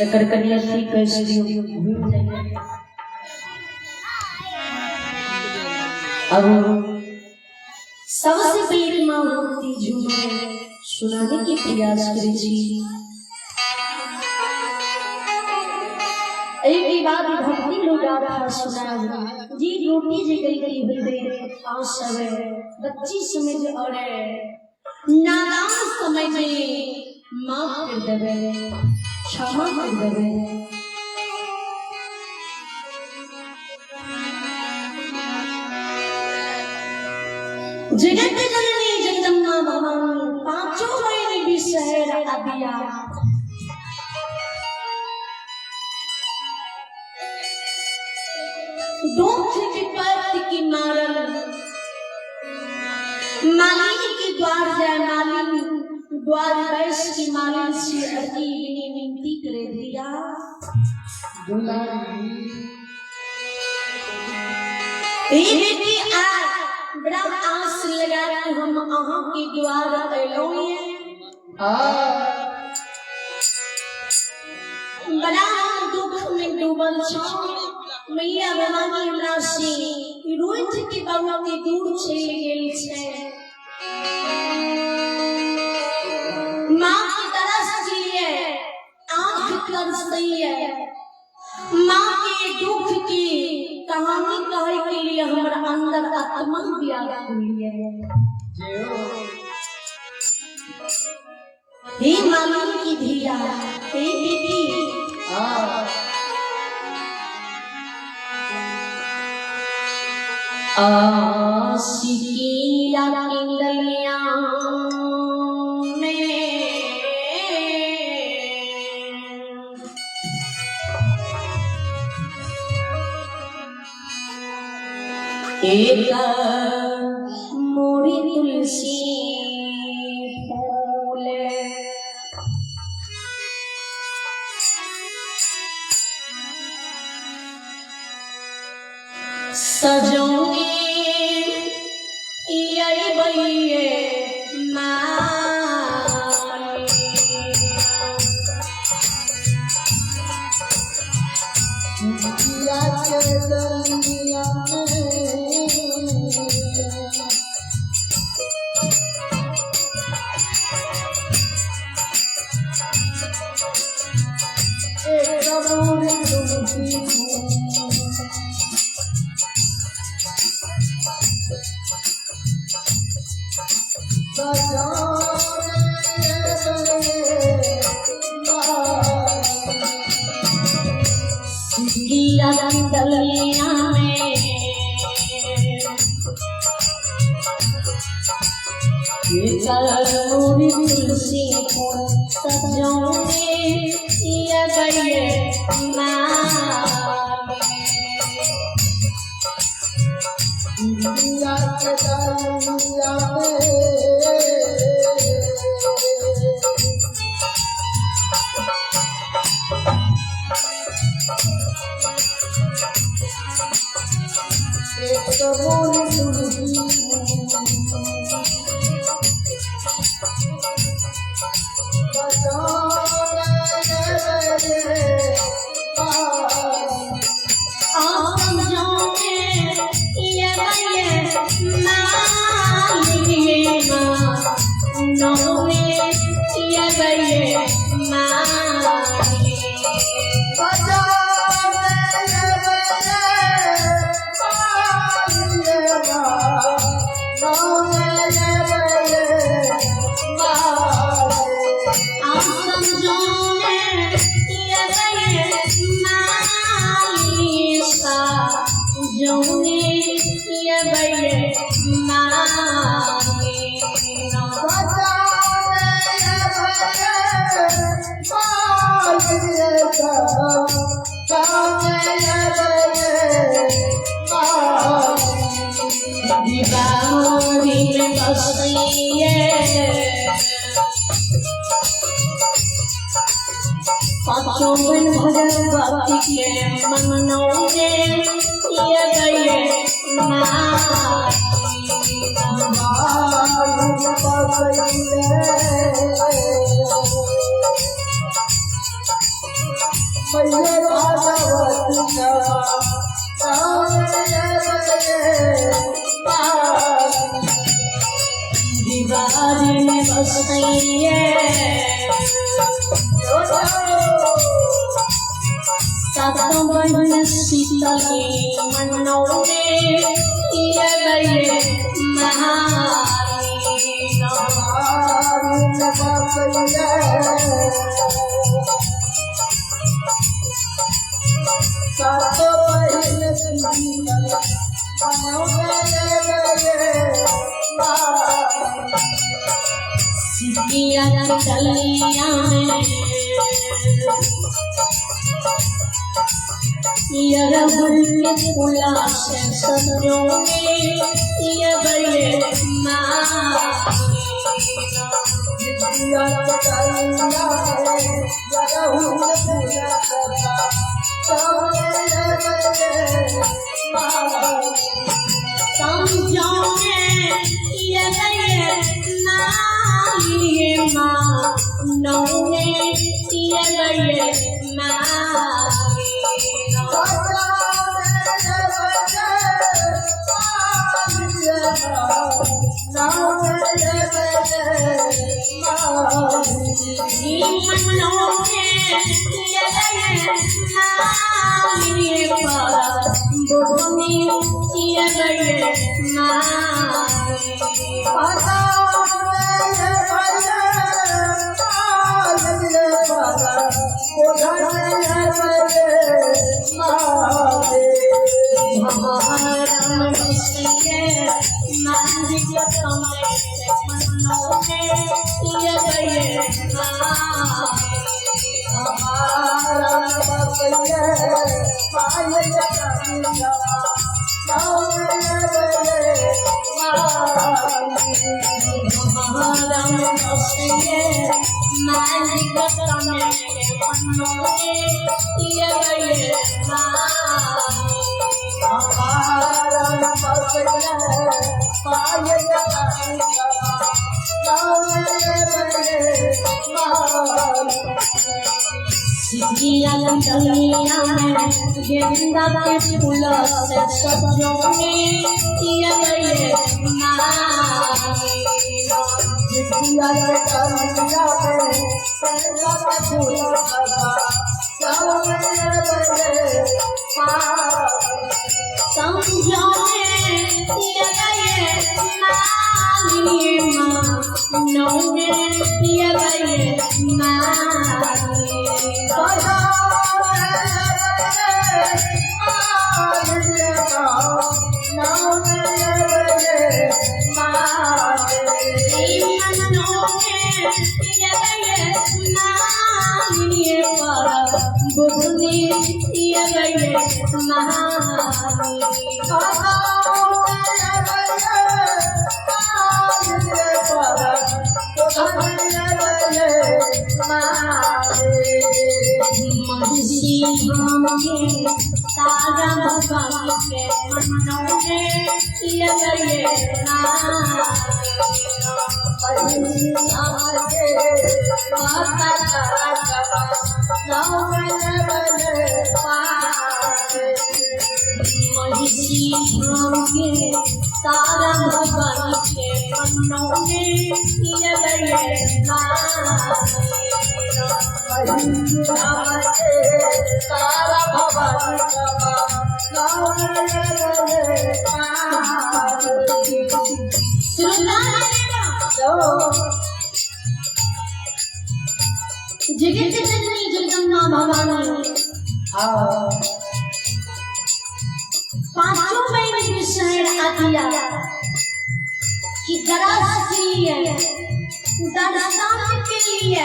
एकर कनि अथी कहि दियौ, घुमि जाइए। अब सबसे पहले माँ भक्ति झूमर सुनाने के प्रयास करै छी। एहि बाद भक्ति लोग गाथा सुनाब जी। रोटी जे गलती होते आ सब बच्ची समझ और नादान समय में माफ कर देवे, क्षमा कर देवे। जगत जननी जगदम्बा भवानी, पांचों बहन विषहर आदिया। दुख विपत्ति की मारल मालिनी के द्वार जाए, मालिनी द्वार बैस की मालिन से अर्जी विनती करे दिया। ए बेटी, आ बड़ा आस लगा के हम अहाँ के द्वार अयलहुँ ये। बड़ा हम दुख में डूबल छौं। मैया भवानी हमरा से रोज के बहुत दूर चलि गेल छै। माँ के तरस के लिए आंख तरसैया, माँ के दुख की कहानी कहे के लिए हमर अंदर आत्मा व्याकुल है। हे मालिन की धिया, हे बेटी, आशिकिया की गलियां में एक मोरी तुलसी फूल, सजौने अइबैये माली। दिया के डलिया में एक मोरी तुलसी फूल, सजाने सिकिया की डलिया में एक मोरी तुलसी फूल, सजौने अइबैये माली। दिया के डलिया में एक मोरी तुलसी फूल, सजौने अइबैये माली, नौने अइबैये माली। सजौने अइबैये माली, सजौने अइबैये माली। दीवारी में बसैये पाँचों बन भगवती के मनौने अइबैये माली। दीवार में बसैये सातों बहन शीतली मनौने ये गए महारी। सिकिया की डलिया में यरहुल के फूला से सजोने ये गए समझोने ये गए माँ माँ नौने ये गए माँ। गेंदा के फूल से सजोने ये गए समझोने ये गए माँ नौने ये गए माँ। तारा भगवान के मनोने ये गए महिषी धाम के तारा भगवान के मनोने ये गए तारा भवानी जगत जननी जगदम्बा भवानी पांचों महीने की शरण आ दिया कि दराज के लिए, दर्शन के लिए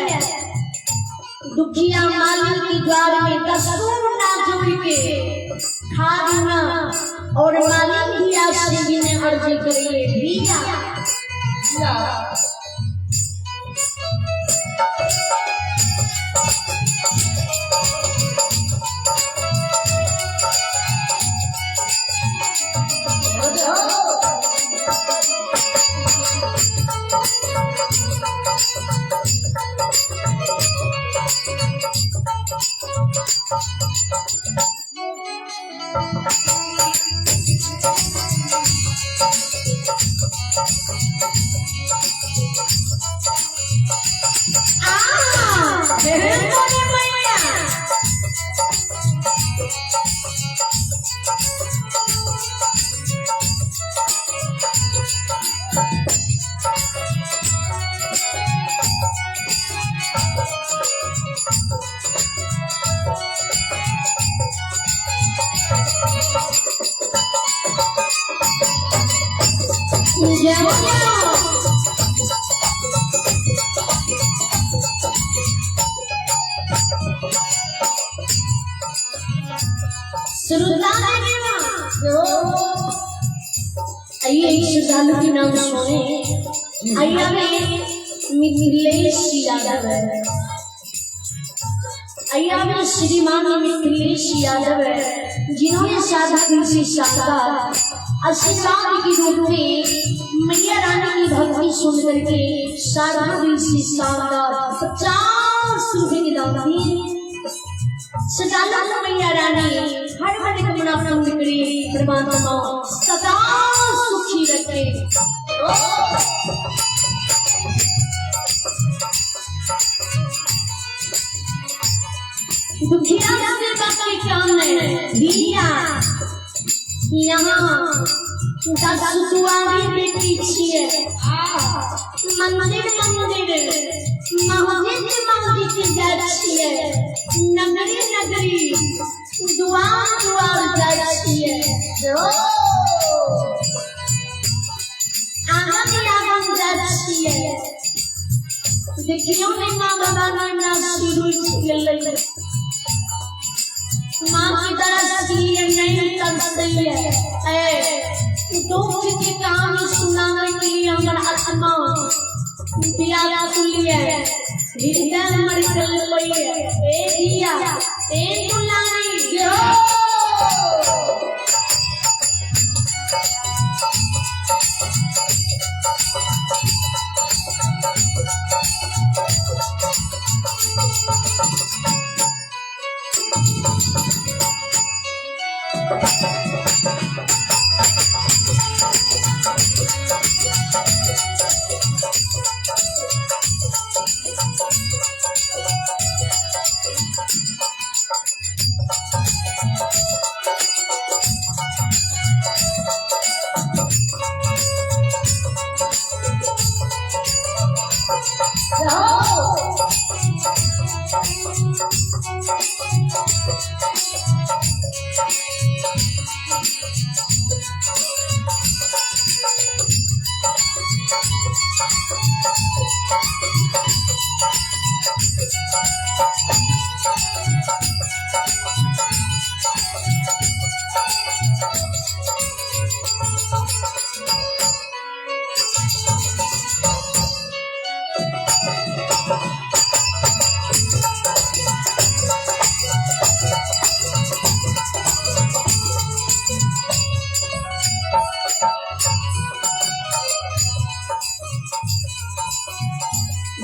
दुखिया माली की द्वार में दसों ना जोड़ के खा देना और माली भी आपसे ने अर्जी करिए भैया। जय हो जय हो। श्रोता आइए एक श्रद्धालु के नाम सुने। आइए में मिथिलेश यादव है। आइए में श्रीमान मिथिलेश यादव है, जिन्होंने साधा दिल से शानदार आशीर्वाद के रूप में मैया रानी की भक्ति सुन करके साधा दिल से शानदार 50 रुपए के दान दिए। सदाला मैया रानी हर हर कमना पूर्ण करे, परमात्मा सदा सुखी रखे। दुखिया से बाकी काम नहीं दिया। यहाँ दस दुआरी बेटी छिए, मंदिर मंदिर मस्जिद मस्जिद जाइ छिए, नगरी नगरी दुआर दुआर जाइ छिए, आंगन आंगन जाइ छिए। देखियो ने माँ बाबा हमरा शुरू गेलै, माँ की तरह लिए नहीं तरसैया। ए दुख के कहानी सुनाने के लिए हमर आत्मा व्याकुल है, हृदय हमर कलपैया। ए दिया ए दुलारी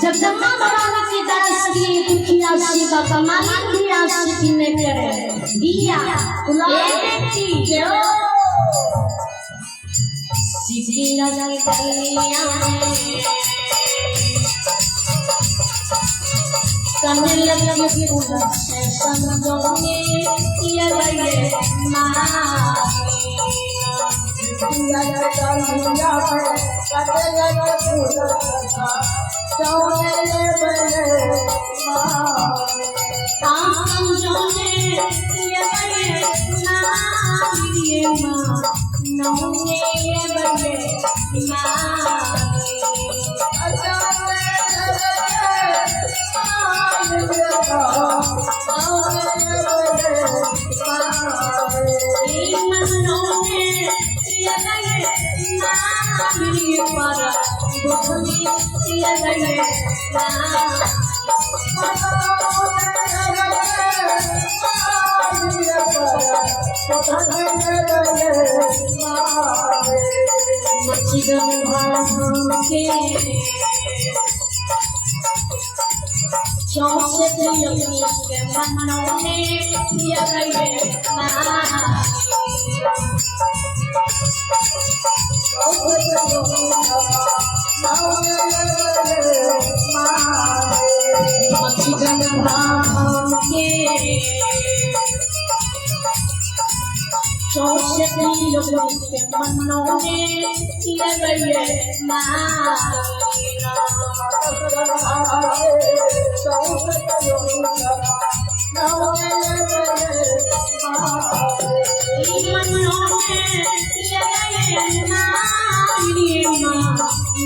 जगदम्बा भवानी के दास की दुखिया शिवा का मालिक भी आशिकी न करे दिया ए बेटी सीधी लगी कलियां कमल लगी फूल से समझोंगे ये गए माँ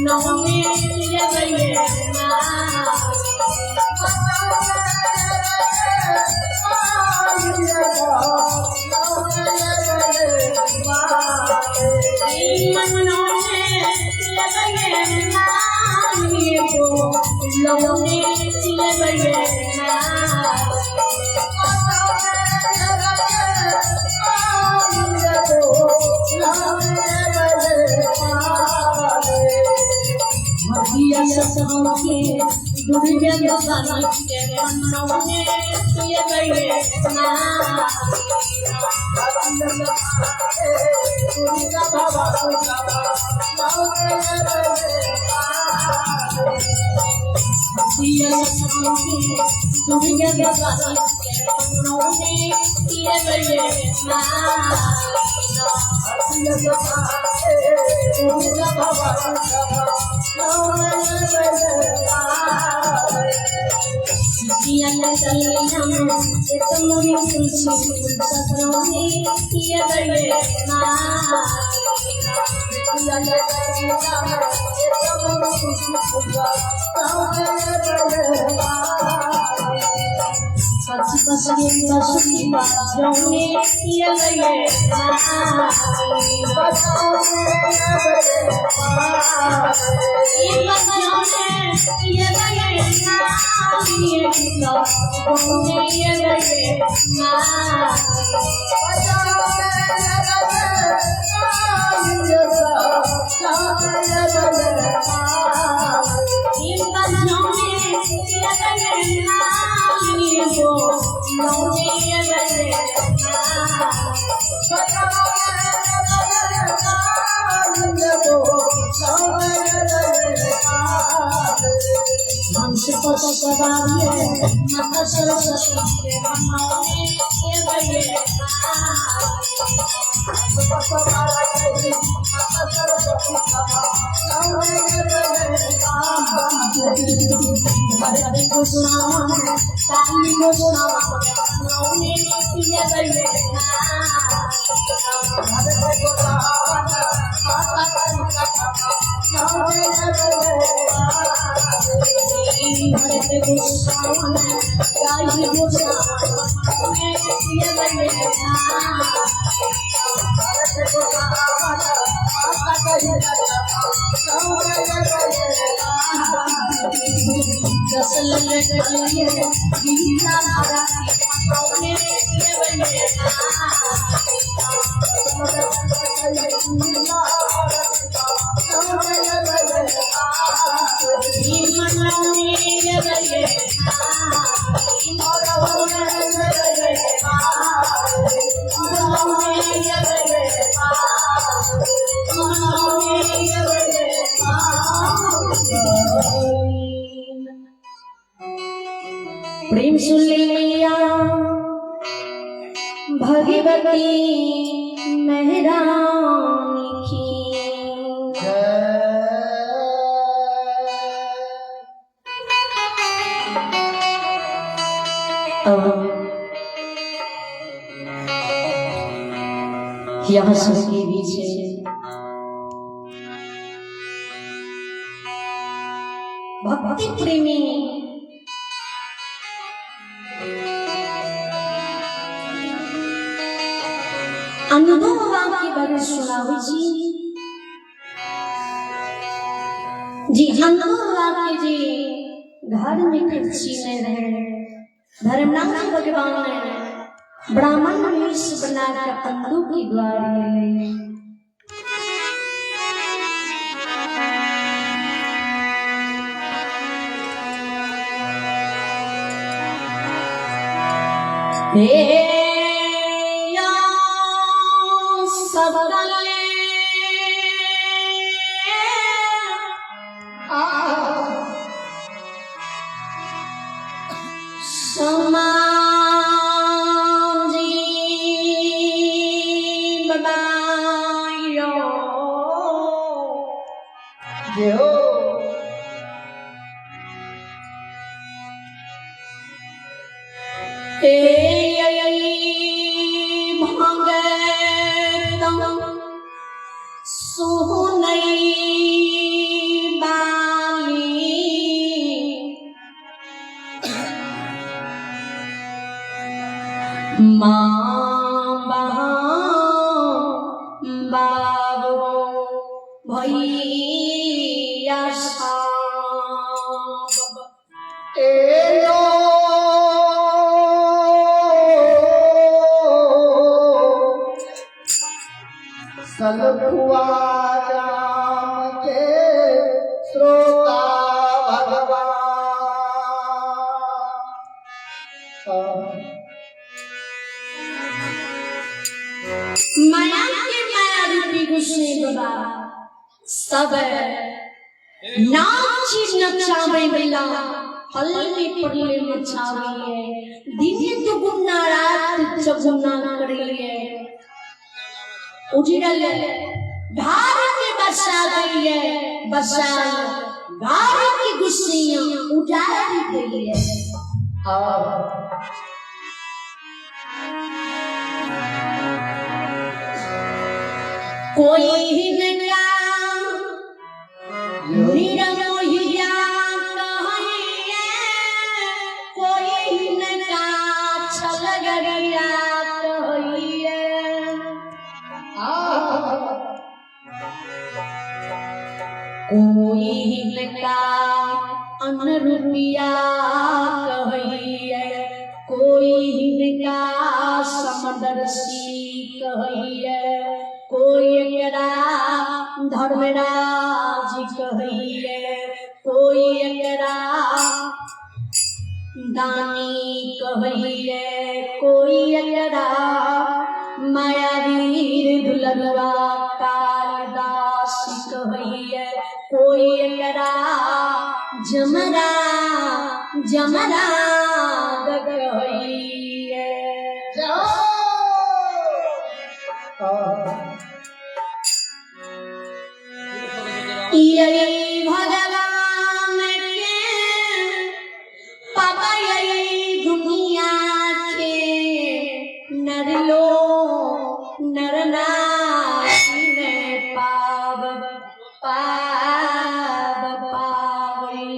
नौने ये प्रेम सुन लिया भगवती महरानी की। अब यहाँ सबके बीच भक्ति प्रेमी अनुभव के बारे सुनाओ जी जी अनुभव के जी घर में खर्ची में रहे धर्मनाथ भगवान ने ब्राह्मण वेश बनाकर अंधों की द्वार ले। हे माँ बाबो भैया साहब। एलो सलखुआ राम के श्रोता भगवान। माया के माया रूपी गुस्से बाबा सब नाच नचावे मिला पल में पड़ले मचावे है, दिन दुगुना रात चौगुना करे है, उजड़ल धार के बसा गई है, बसा धार की गुस्सियां उजाड़ गई है। कोई हिनका निरमोहिया कहिए, कोई हिनका छलगरिया कहिए, कोई हिनका अनरुपिया कहिए, कोई हिनका समदर्शी कहिए, कोई एकरा धर्मराज कहिए, कोई एकरा दानी कहिए, कोई एकरा मायावीर दुलरुआ कालिदास कहिए, कोई एकरा जमरा जमरा कहिए। यही भगवान के पापा, यही दुनिया के नर लो नर नारी में पाव पाव पावई।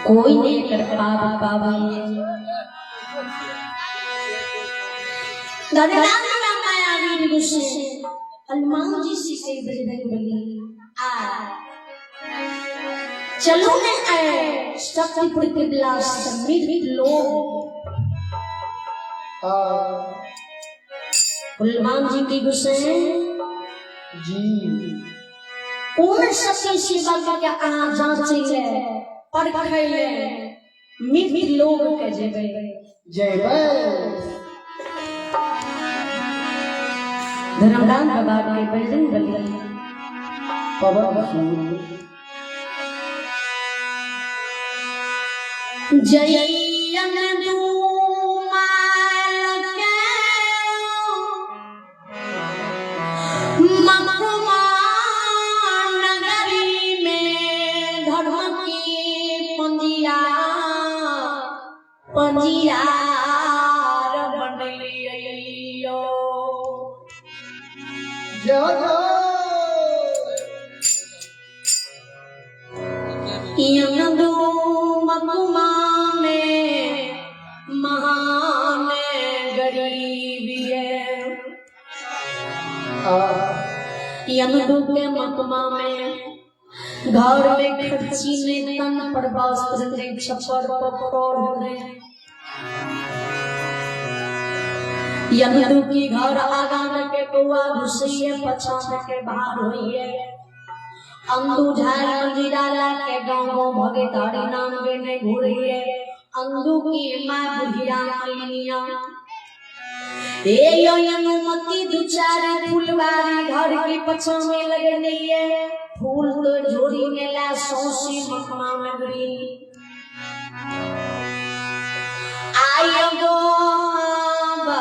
कोई नहीं कर पाव पावई। धनराम मायावीर गुस्से हनुमान जी से कही बजरंग बली आ चलो ने आए शक्तिपुर के बिलास समृद्ध लोग। हनुमान जी की गुस्से जी कौन शक्ति शिवा के अहाँ जांचे ले परखै ले मृत लोग के जेबै। जय धर्मदान बाबा के बजरंग बली पवन सूत जयन माल के मखुमा नगरी में धर्म की पंजिया पंजियार बनलियो। जय यंदू मकुमा में महान गरीबी है। यंदू के मकमा में घर में खर्ची ने तन पर वस्त्र ने छप्पर पर पौध ने। यंदू की घर आगान के कौआ घुसिए पछान के बाहर होइए। अंदू झाड़ मंजीरा ला के गाँव गाँव भगे हरि नाम गेने घूरिए। अंदू की माँ बुढ़िया मलिनिया ए यो अनुमति दू चार फुलवारी घर के पछा में लगने है। फूल तो झोरी में ला सौसी मखमा नगरी आयो गो बा।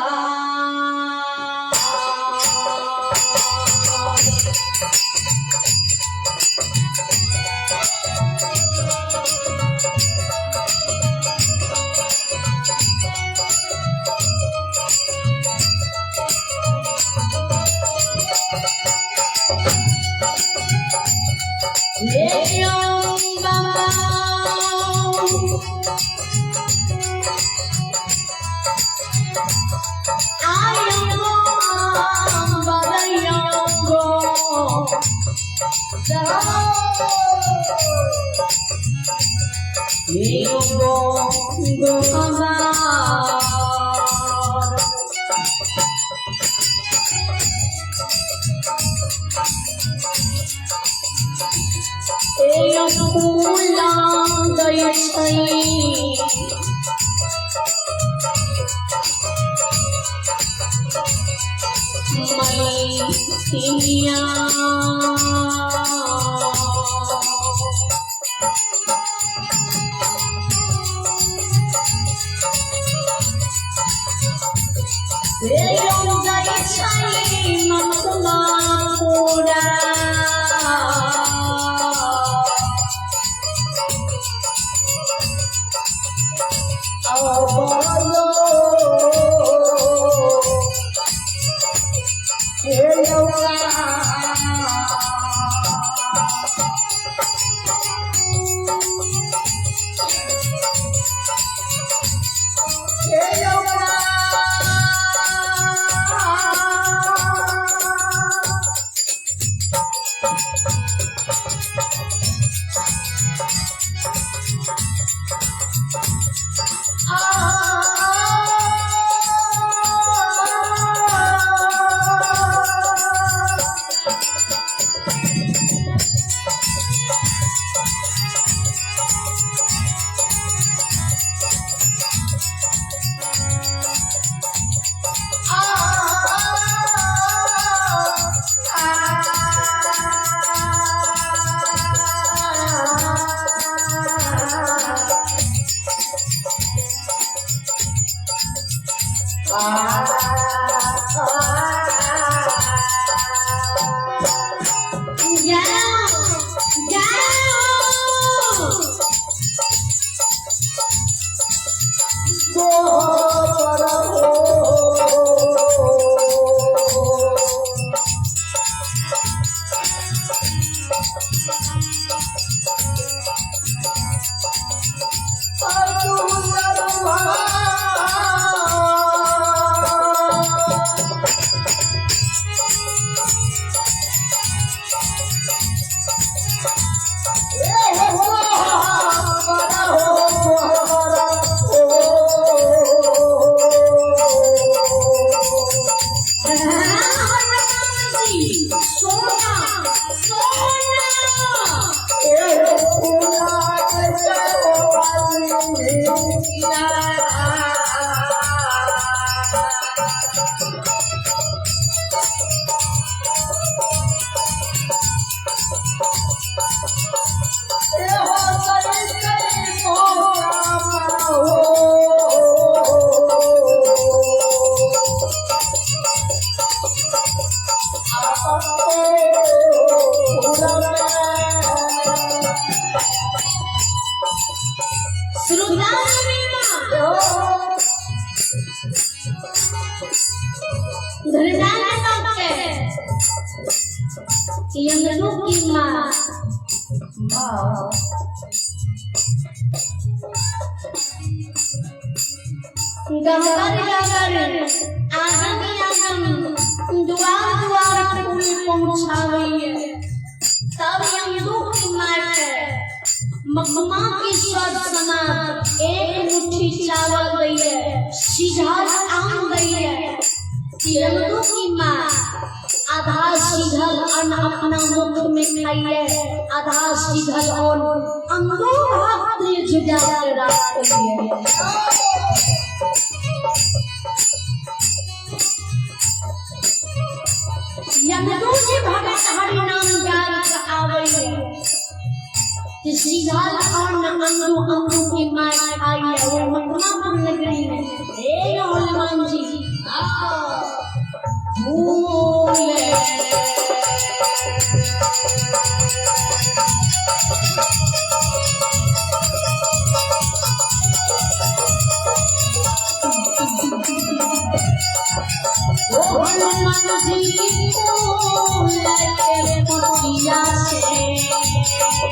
हनुमान जी को लेके कुटिया से।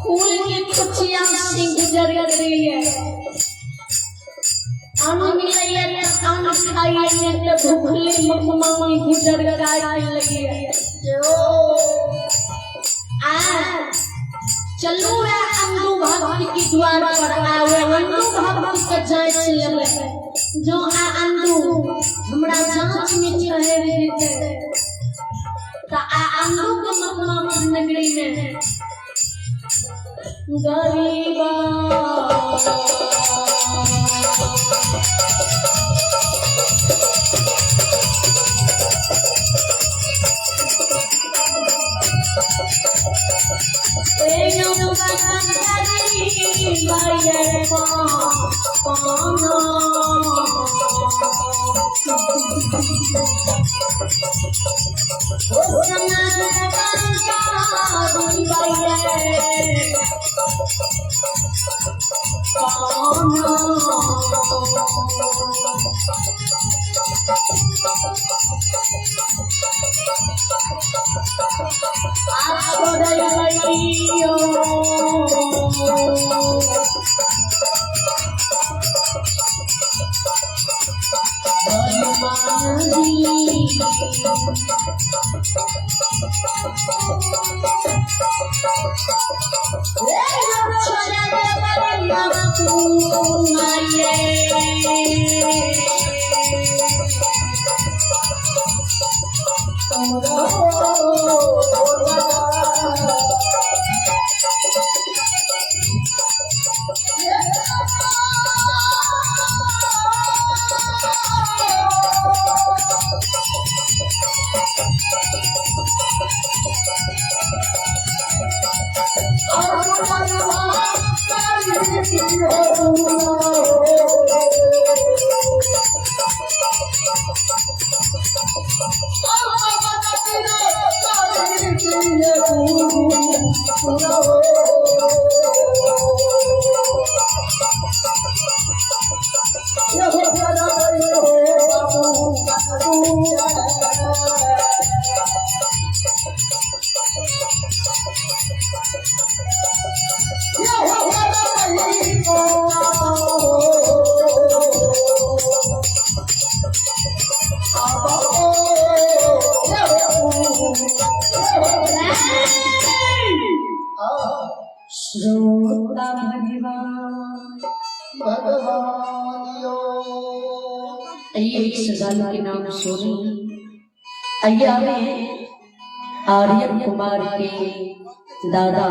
फूल के कुचिया से गुजर रही है। भूखले मखमा में गुजर लगी है। आ चलू है अंधु भक्त की द्वार पर आवे, अंधु भक्त के जांच लेवे। जो आ अंधु हमरा जांच में ठहर जेते त आ अंधु के मखमा नगरी में गरीबा Oh, श्रोता भगवान भगवान यो। आइए एक श्रद्धालु के नाम सोनी। आइए आवे आर्यन कुमार के दादा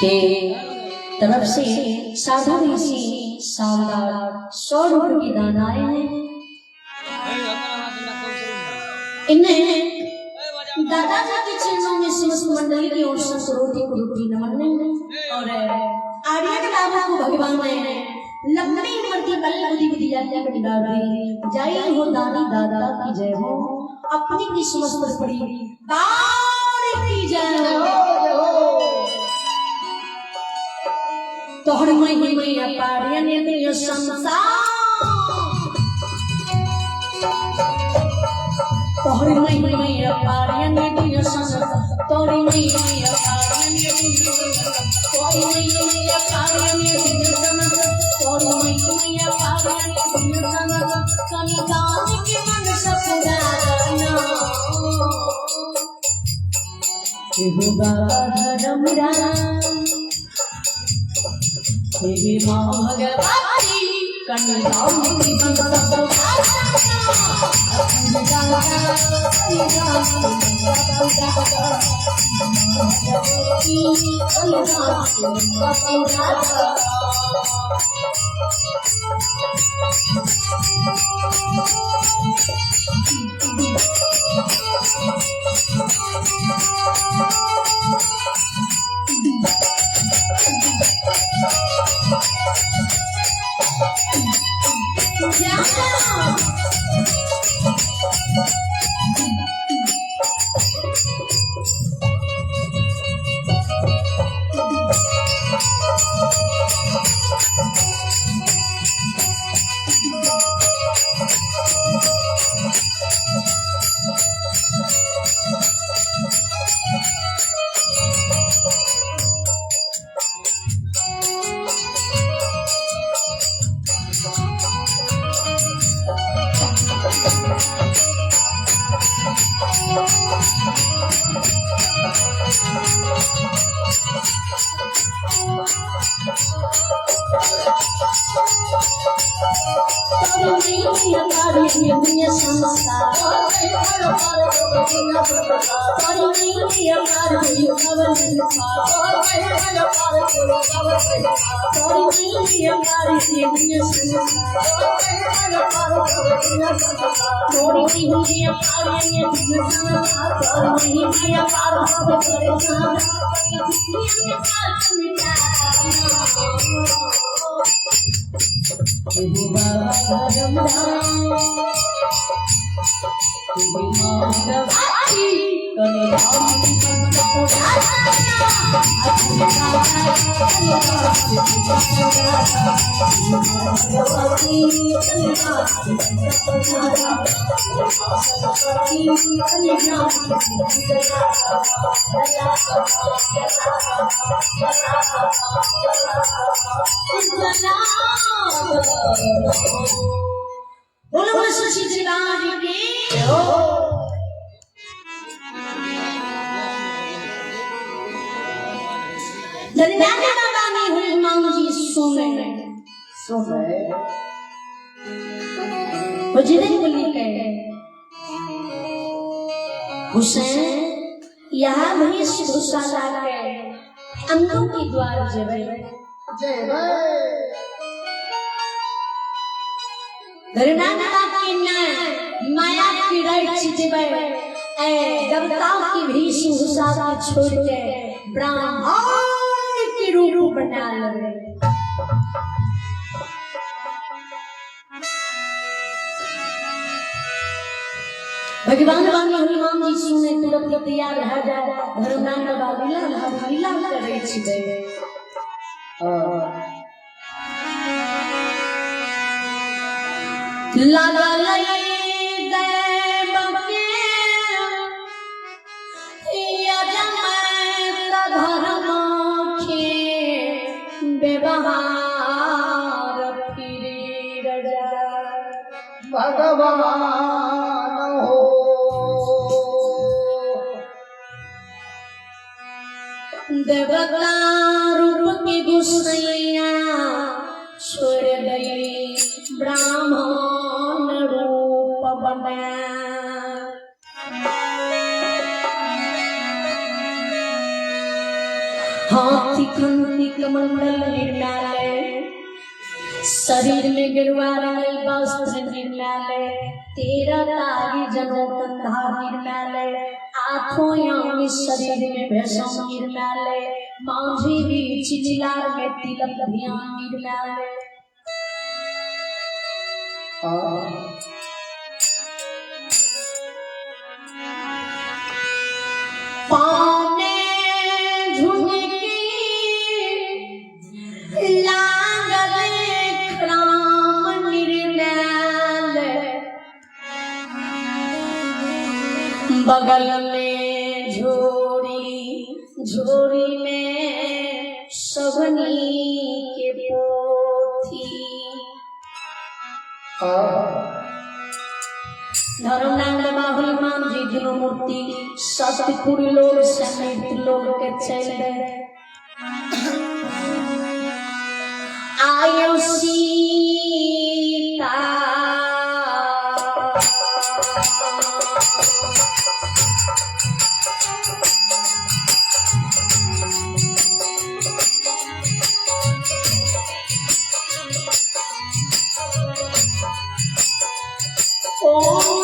के तरफ से साधु ऋषि शानदार 100 रुपए की दान आए हैं। इन्हें दादाजी के चरणों में समस्त मंडली की ओर से रोटी को रोटी नमन और आर्यन बाबू को भगवान ने लंबी उम्र की बल बुद्धि बुद्धि आज्ञा कटिदार दी। जय हो दानी दादा की जय हो, अपनी किस्मत पर पड़ी बार की जय हो। तोहर महिमा अपार ने संसार, तोहर महिमा अपार ने संसार, तोहर महिमा अपार ने संसार, तोहर महिमा अपार ने संसार, तोहर महिमा अपार ने संसार। कनिदान के मन सपुराना हे बाबा धर्म राम, हे माँ भगवती कनिदान के मन सपुराना। हुसैन यहाँ वेशभूषा लाके अंधों के द्वार जेबै। धर्मात्मा के न्याय माया की रट जेबै, ए देवता की वेशभूषा के छोड़ के ब्राह्मण के रूप बना लेबै। भगवान वाणी हनुमान जी सुने तुरंत तैयार भऽ जाय, धर्मनाथ बाबा लीला लीला करै छियै। लागल दैव के यजमैत धर्म के व्यवहार फिर भगवान हो। देवता रूप के गोसैया छोड़ दई ब्राह्मण रूप बना। हाथी खंती कमंडल निर्मालय, शरीर में गेरुआ रंगल वस्त्र निर्मालय, तेरा तारी जनो कंधा निर्मालय, आठों यामी शरीर में भैसम निर्मालय, मांझी भी चिचिलार में तिलक ध्यान निर्मालय। पाँव में झुनकी लागल राम निर्मल, बगल में झोरी, झोरी में सबनी के पोथी। धर्मनांग बाहुल मान जी दुनू मूर्ति सत्यपुर लोग से मृत्यु लोग के चल दे। आयो सीता ओ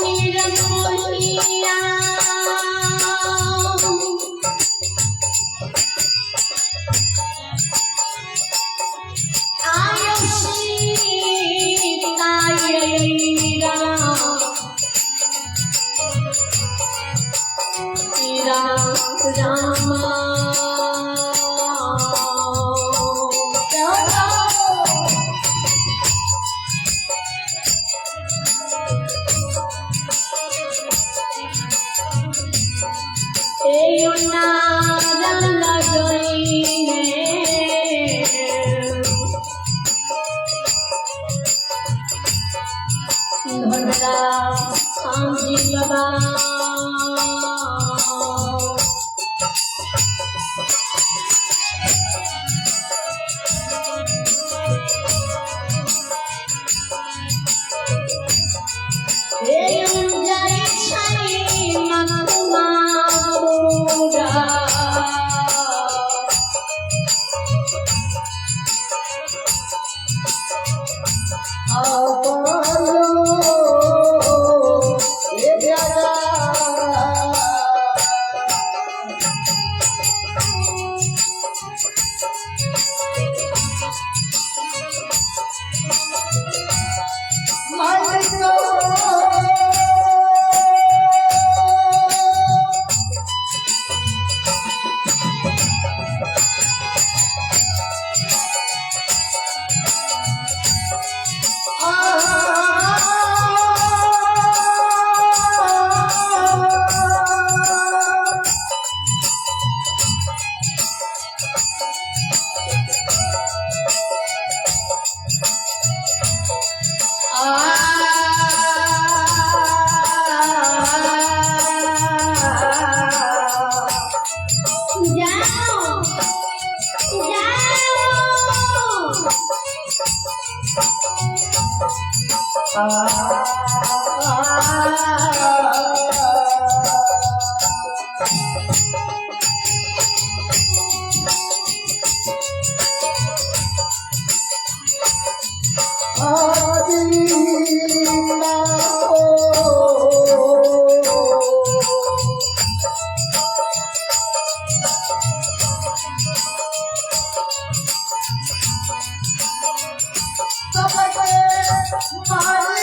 निरमोहिया, आयो सीता राम राम राम। बाबा। जाओ जाओ। मारी।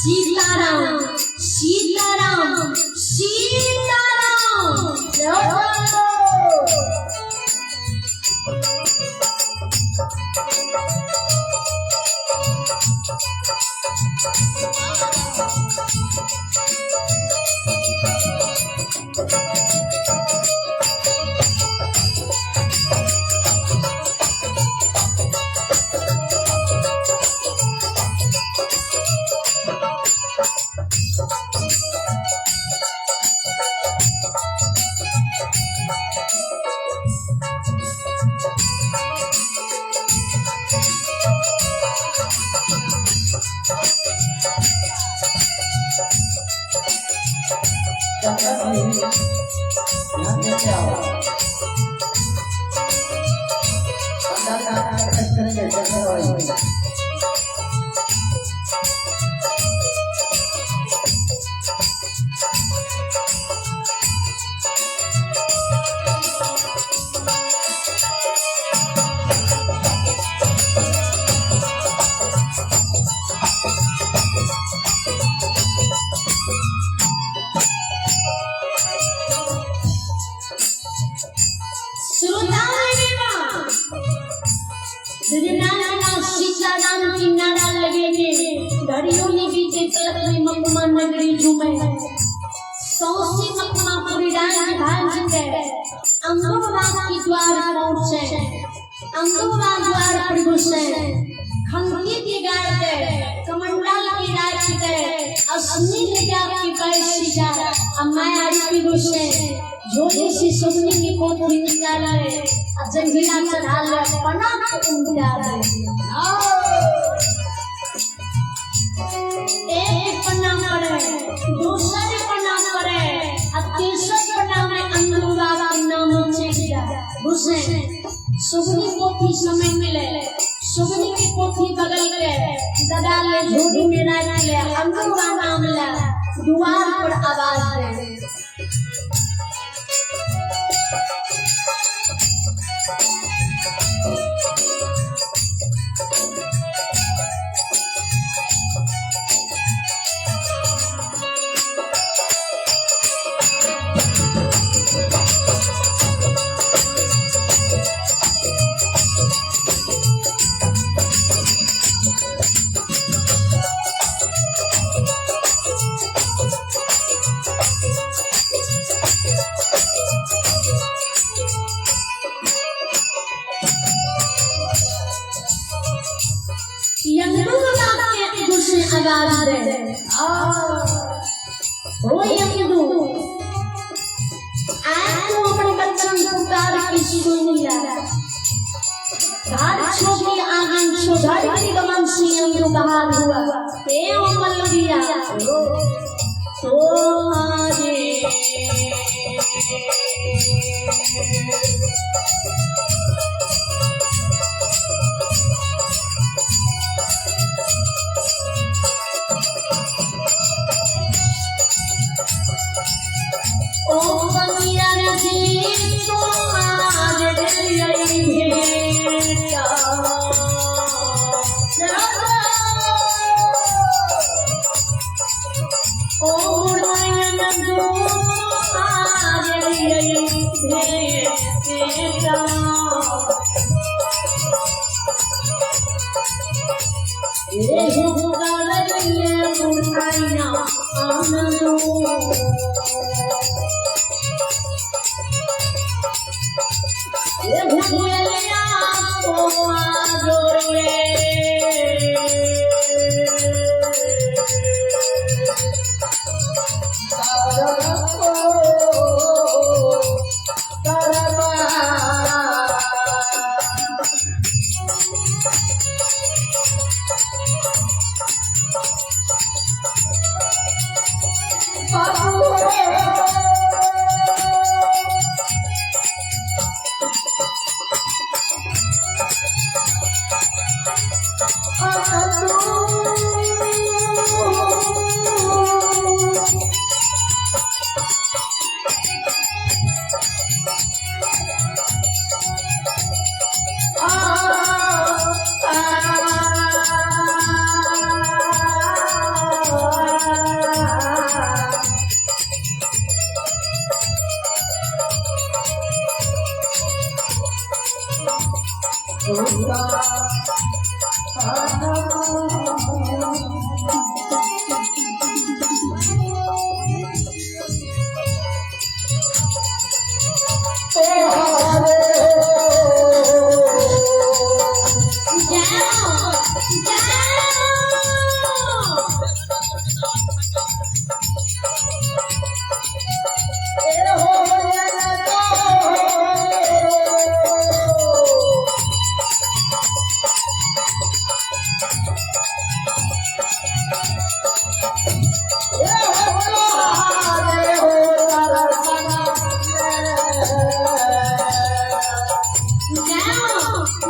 Sitaram Sitaram Sitaram. Sitaram की नारा लगेंगे, घड़ियों ने बीते पलक में मकमा नगरी झूमे, सौसी मकमा पूरी राज भाज के अंगोबाग की द्वार पहुंचे, अंगोबाग द्वार पर घुसे, खंती की गाड़ दे, कमंडल की राज दे, असनी लिया की बैसी जा, अम्मा रूपी घुसे, झोली सी सुगनी की कोथरी निकाले, जंजीरा चढ़ा ले, पना उनका दे। एक पन्ना पड़े, दूसरे पन्ना पड़े, अब तीसरे पन्ना में अंगू बाबा नाम चेकिया घुसे, सुगनी पोथी समय मिले, सुगनी की पोथी बगल के ददा ले झोली में रख ले, अंगू का नाम ले, द्वार पर आवाज दे। ओ यंगू आज तू अपने बच्चन पुकार की सुनिया, घर छोड़ी आंगन छो घर की गमन से यंगू बाहर हुआ, ए ओ मल्लिया तो आजे बाबू। जाओ जाओ। जाओ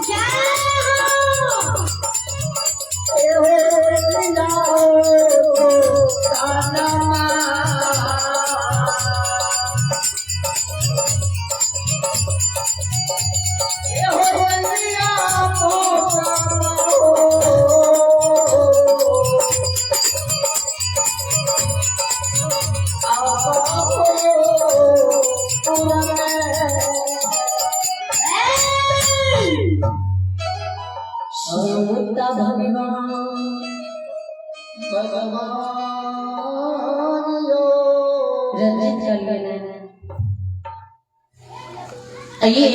जाओ। श्रोता भगवान भगवान यो। रंजित कर लेना। आइए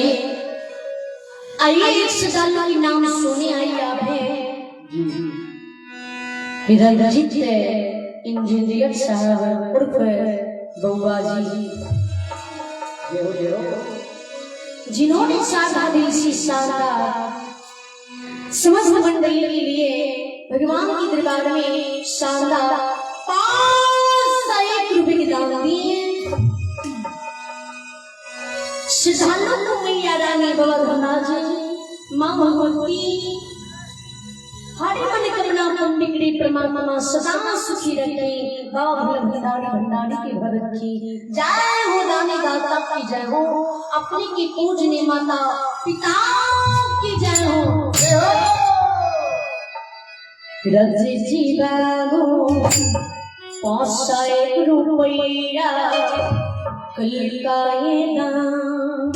आइए, एक श्रद्धालु की नाम सुने आई आप है जी रंजित इंजीनियर साहब उर्फ बउआ जी, जय हो, जय हो। जिन्होंने साधा दिल से शानदार समस्त मंडली के लिए भगवान के दरबार में शानदार 501 रुपए के दान दिए। श्रद्धालुओं को मैया रानी, बाबा धनराज जी, माँ भगवती हरे मन करुणा पंडिकड़ी परमात्मा सदा सुखी रखे। बाबा भोला भंडारी भंडारी के भगत की जय हो, दानी दाता की जय हो, अपने की पूजने माता पिता की जय हो। जय हो। रज जी बाबू 501 रुपया कल का ये दाम,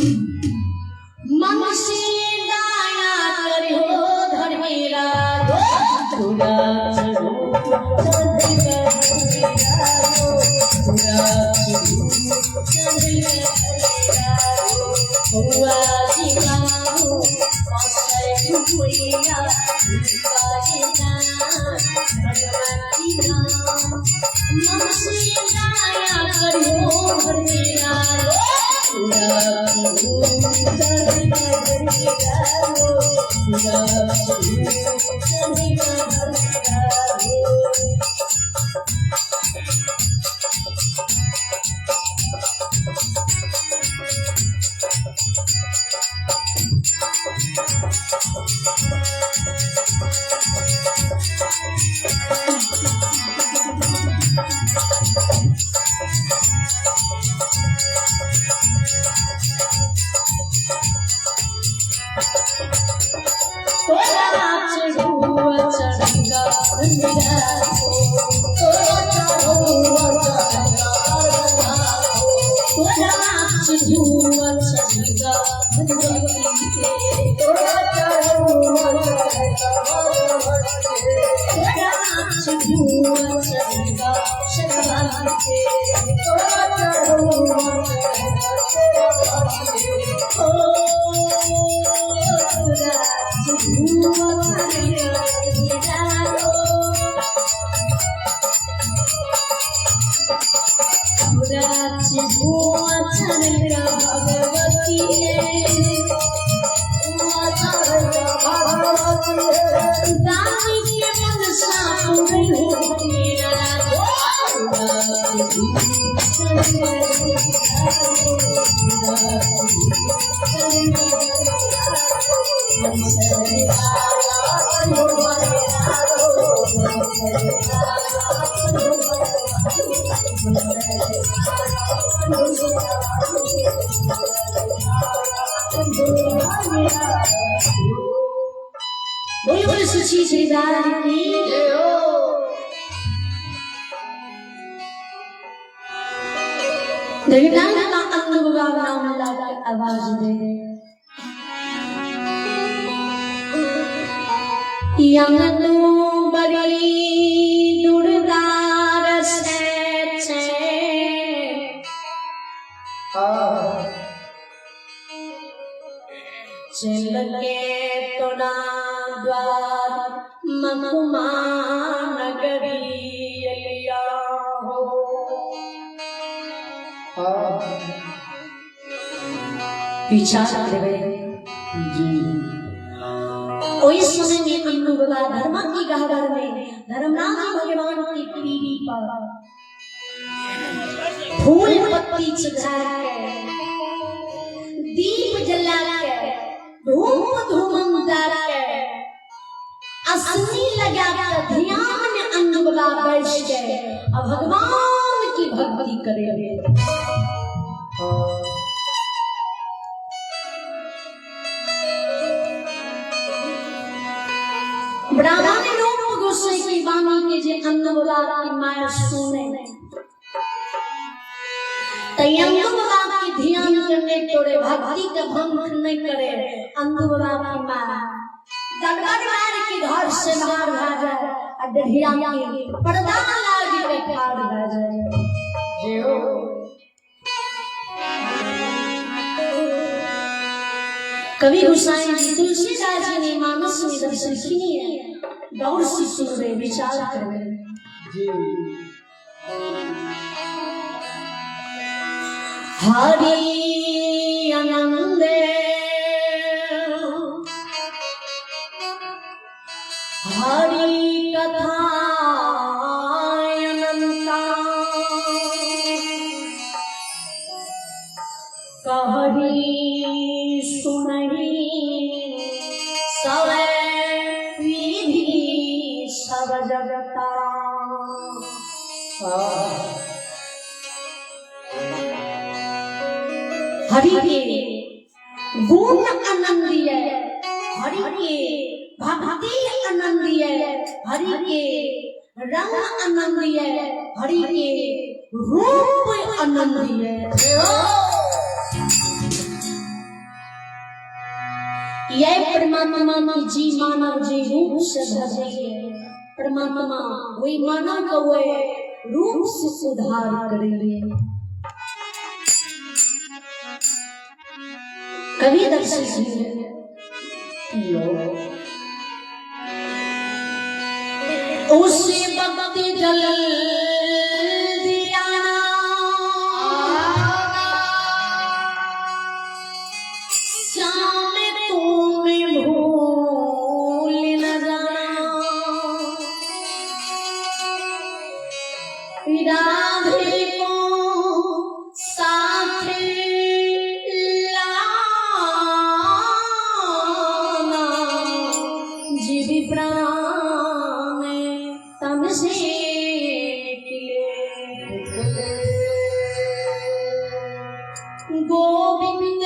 मन से दाया कर हो धर्मेरा दो तुरा चढ़ो चढ़ तुरा हुआ जी बाबू 501 रुपया का ये दाम, भगवान की नाम मन से दाया कर हो धर्मेरा तुरा चढ़ो चढ़ तुरा चढ़ो चढ़। तोरा चढ़ुआ चढ़गा मेरा तोरा चढ़ुआ चढ़गा तोरा चढ़ुआ चढ़गा शर्मा के ओ तोरा चढ़ुआ चढ़गा मेरा तोरा चढ़ुआ चढ़गा भगवती है दानी के मनसा पूरी हो मेरा। बोले बोले सुची श्री दान की जय हो। रविनाथ का अंग नाम लाकर आवाज दे। यंगनु बड़ी दुर्दार से छै। चल के तोरा द्वार मकुमा नगरी अलिया हो। विचार करबै जी। ओहि समय में अन्नू बाबा धर्मा की गहवर में धर्मनाथ भगवान की पीढ़ी पर फूल पत्ती चढ़ा के, दीप जला के, धूप धूमन के, असनी लगा के ध्यान में अन्नू बाबा बैठ के और भगवान की भक्ति करे। ब्राह्मण रूप गोसाई की वाणी के जे अन्न बाबा की माया सुने त अन्न बाबा की ध्यान करने तोड़े, भक्ति के भंग नहीं करे। अन्न बाबा की माया गड़बड़ मार के घर से बाहर भा जाए और डढ़िया के पर्दा लाग के ठाड़ भा जाए। जय हो। कवि गोसाई जी तुलसीदास जी ने मानस में दर्शन किए, गौर से सुन रहे, विचार कर रहे। जी। हरि आनंद हरि कथा अनंता कहरी सुनही सब विधि सब जगता। हरि के गुण आनंदीय, हरि के भक्ति आनंदीय, हरि के रंग आनंदीय, हरि के रूप आनंदीय। यह परमात्मा की जी मानव जी रूप से भजे, परमात्मा वही मानव को वह रूप से सुधार करेंगे। कभी दर्शन यो। उस वक्त जल दिया, श्याम तुम भूल न जाना, राधे को साथ लाना, जीव प्राण तन से निकले। निकले। गोविंद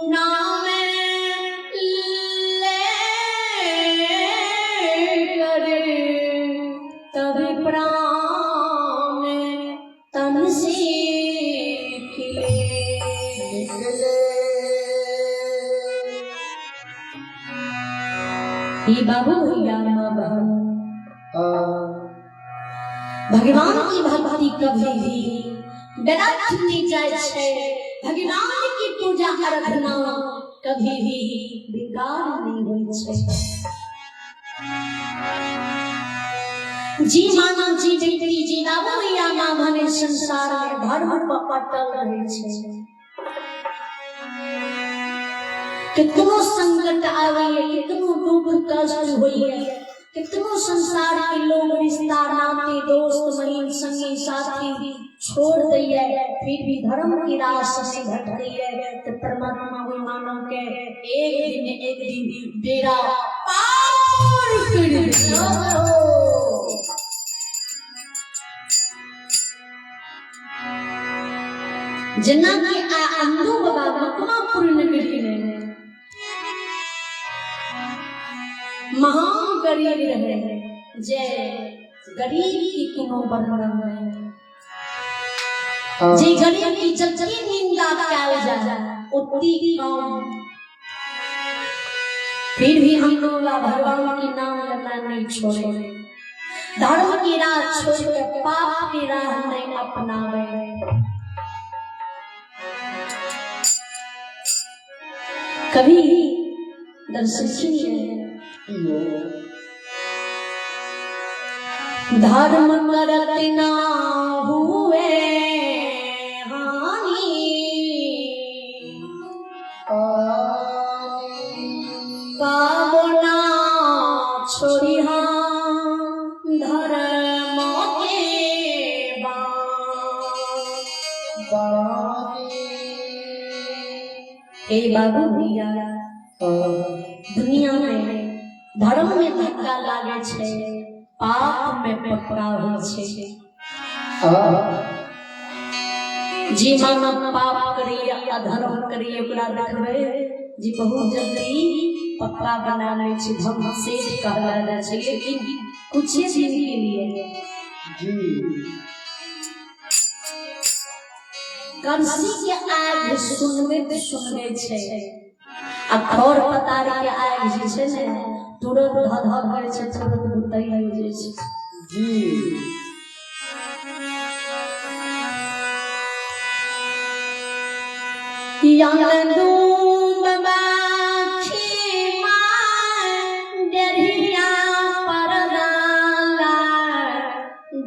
नाम ले कर तब प्राण तन से निकले। निकले। ये बाबू भैया माँ बहन, भगवान की भक्ति कभी भी व्यर्थ नहीं जाए छे। भगवान की पूजा आराधना कभी भी बेकार नहीं होई छे। जी मानव जी व्यक्ति जी बाबू भैया माँ भने संसार में धर्म पर अटल रहे छे, कितनो संकट आवे, कितनो दुख कष्ट होइए, कितनो संसार के लोग रिश्ता नाते दोस्त महीन संगी साथी छोड़ दैये, फिर भी धर्म की राह से नहीं भटकैये, तो परमात्मा वही मानव के एक दिन एक दिन बेड़ा पार कर दिया। जेना कि आ अंधू बाबा मकमापुर नगरी में महान गरीब रहे, जे गरीब की कोनो वर्णन नहीं, जे गरीब की जतनी निंदा कैल जाए उतनी कम। फिर भी हम लोग भगवान की नाम लेना नहीं छोड़े, धर्म की राह छोड़ के पाप की राह नहीं अपनावे। कभी दर्शन सुनिए, धर्म करत ना हुए हानि, कामना छोड़िहा धर्म के बानी। हे बाबू भैया, दुनिया में धर्म में धक्का लागे छै, पाप में पक्का होइ छै। जे मानव पाप करिए, अधर्म करिए, ओकरा देखबै जे बहुत जल्दी पक्का बना लै छै, धर्म सेठ कहला जाइ छै, लेकिन कुछ दिन के लिए। जी करसी के आग सुनबे तऽ सुनबे छै, आ खर पतार के आग जे छै ने तुरंत धध करै छै, तुरंत बुतै जाइ छै। जी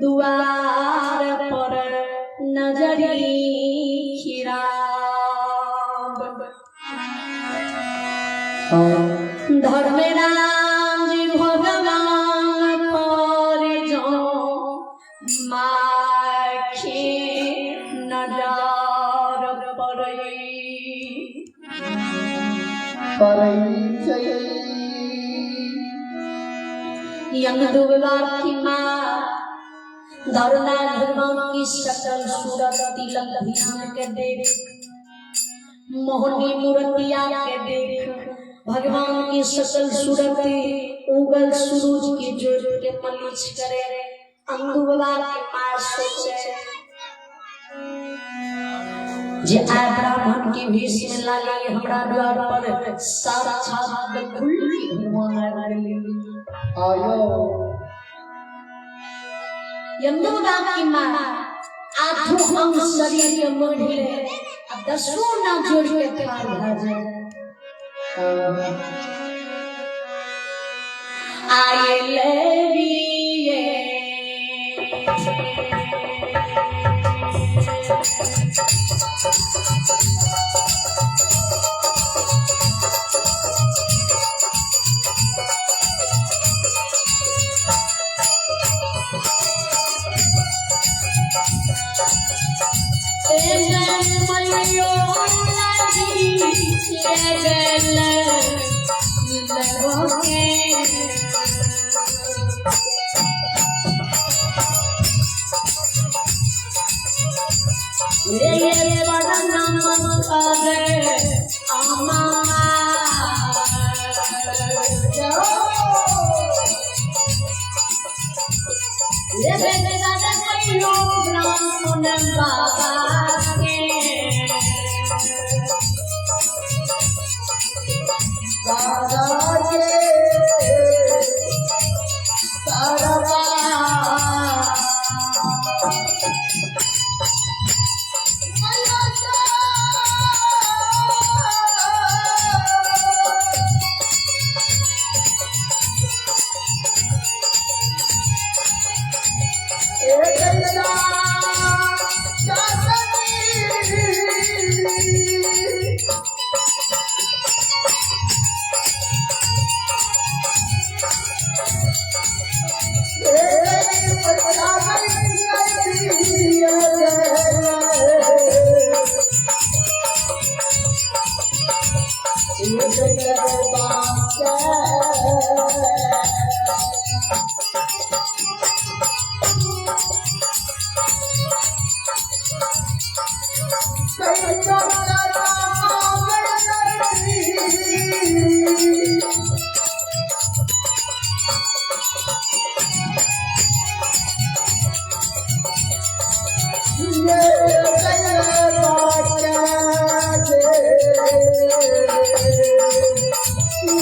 दुआर पर नजरी खिराब। धर्मराज भगवान पर जो माखे नजर पड़ै यंगदुबा की माँ धरना भगवान की शकल सूरत तिलक ध्यान के देख, मोहनी मूर्तिया के देख, भगवान की शकल सूरत उगल सूरज की ज्योत के मलिश करे। अंदुबा के माँ सोचे जे आय ब्राह्मण के भेष में लागे हमरा द्वार पर साक्षात खुली भगवान आबि गेलै। आयो यमुना की माँ आठों अंग शरीर के मोढ़ी ले आ दसों ना जोड़ के ठाढ़ भऽ जाए। आयल रिये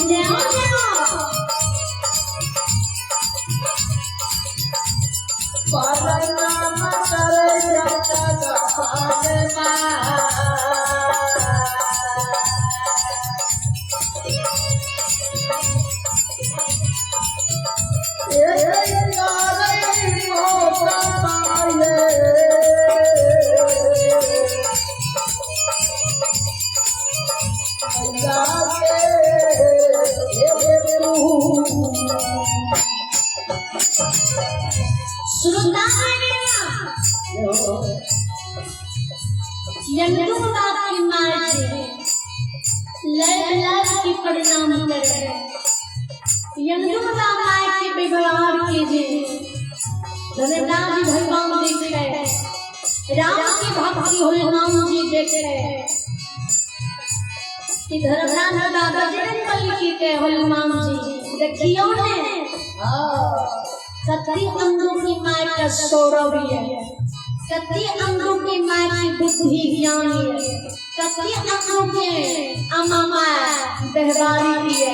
Yeah. यंदू बाप की मार के लय लय के प्रणाम करे। यंदू बाप माय के व्यवहार कीजिए। धनराज जी भगवान देखे, राम की भक्ति हनुमान जी देखे कि धर्मराज बाबा बजरंग बली की के हनुमान जी देखियो ने कति अंगों की माय का सौरभ है, कति अंगों की माय की बुद्धि ज्ञान है, कति अंगों के अम्मा माय व्यवहारी की है।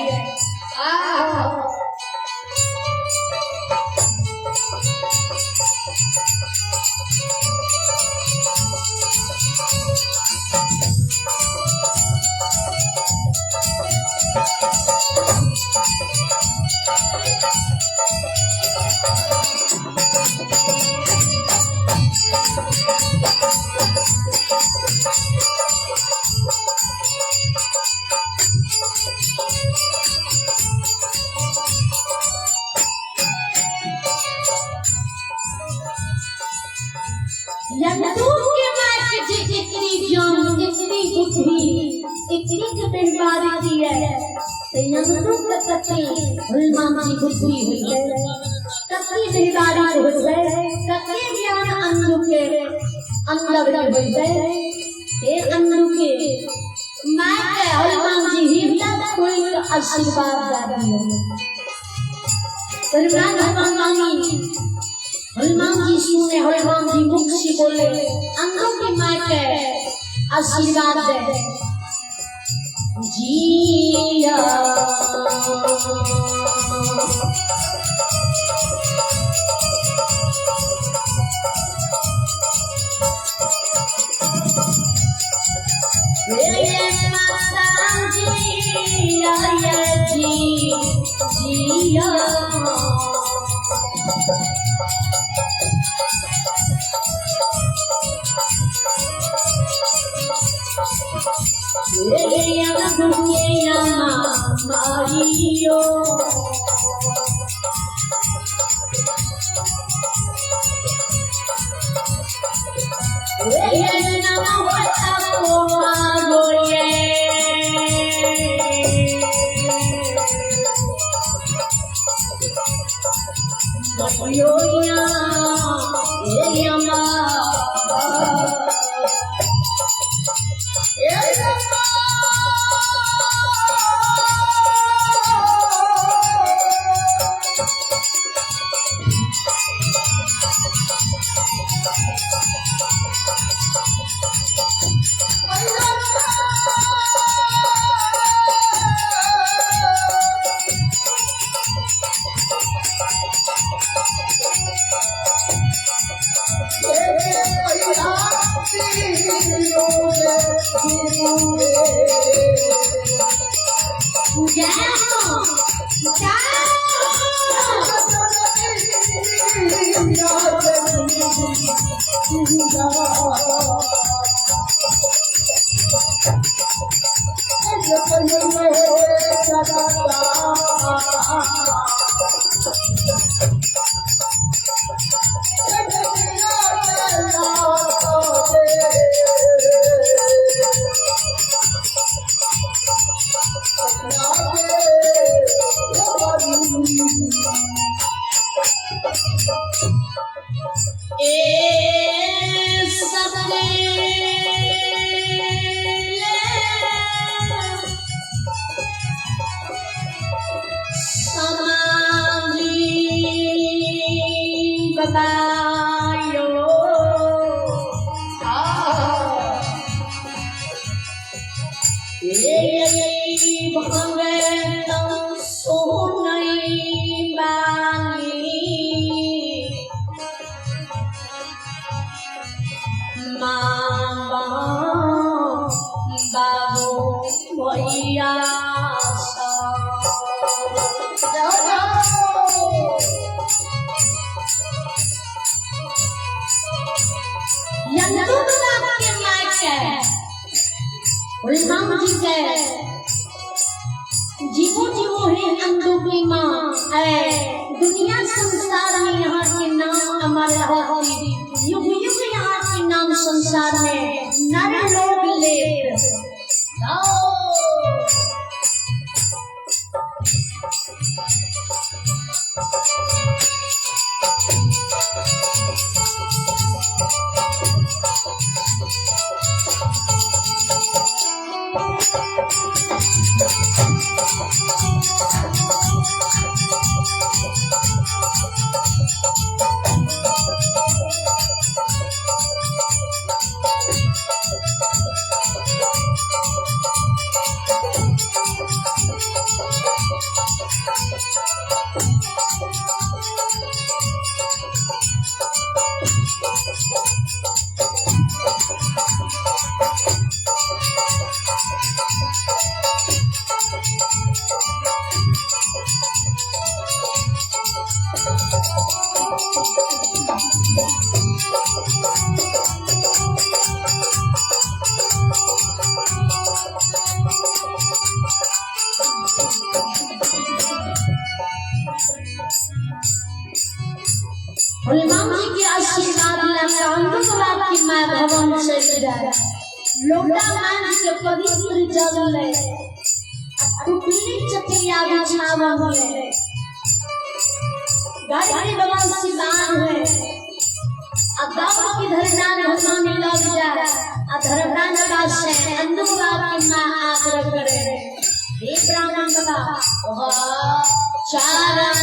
यंदू के माय के जे इतनी ज्ञान, इतनी बुद्धि, इतनी के व्यवहार की है, तो यंदू के कति हनुमान जी बुद्धि हुई है, कति व्यवहार हुई है, कति ज्ञान अंदू के अंदर हुई है। ए अंदू के my के हनुमान जी हृदय खोल के आशीर्वाद दे दियो। परिवार भगवान मांगी हनुमान जी सुने, हनुमान जी मुख से बोले, अंधों की माँ के आशीर्वाद दे जिया। हे माता जी जी जिया। मारियो जीवो जीवो है अंधों की माँ है, दुनिया संसार में यहाँ के नाम अमर रहती, युग युग यहाँ के नाम संसार में नर हनुमान जी के आशीर्वाद ला बाबा की माँ भवन चल जाए। लोटा मान के पवित्र जल ले, टुकली चटैया बिछावन ले, घर के बगल सिवान है। अब गाँव की धरनान हनुमान लग जाए, आ धर्मदान का से अंधु बाबा की माँ आग्रह करे, हे ब्राह्मण बाबा चारण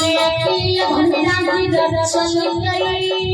माया की भंडारी रचल गई।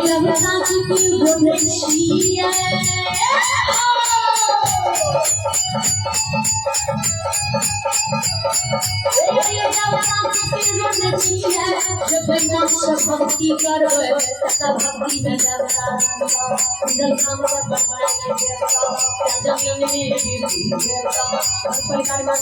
देवता के गुण छियै। भक्ति करबै तकर भक्ति में देवता जमीन में परिवार में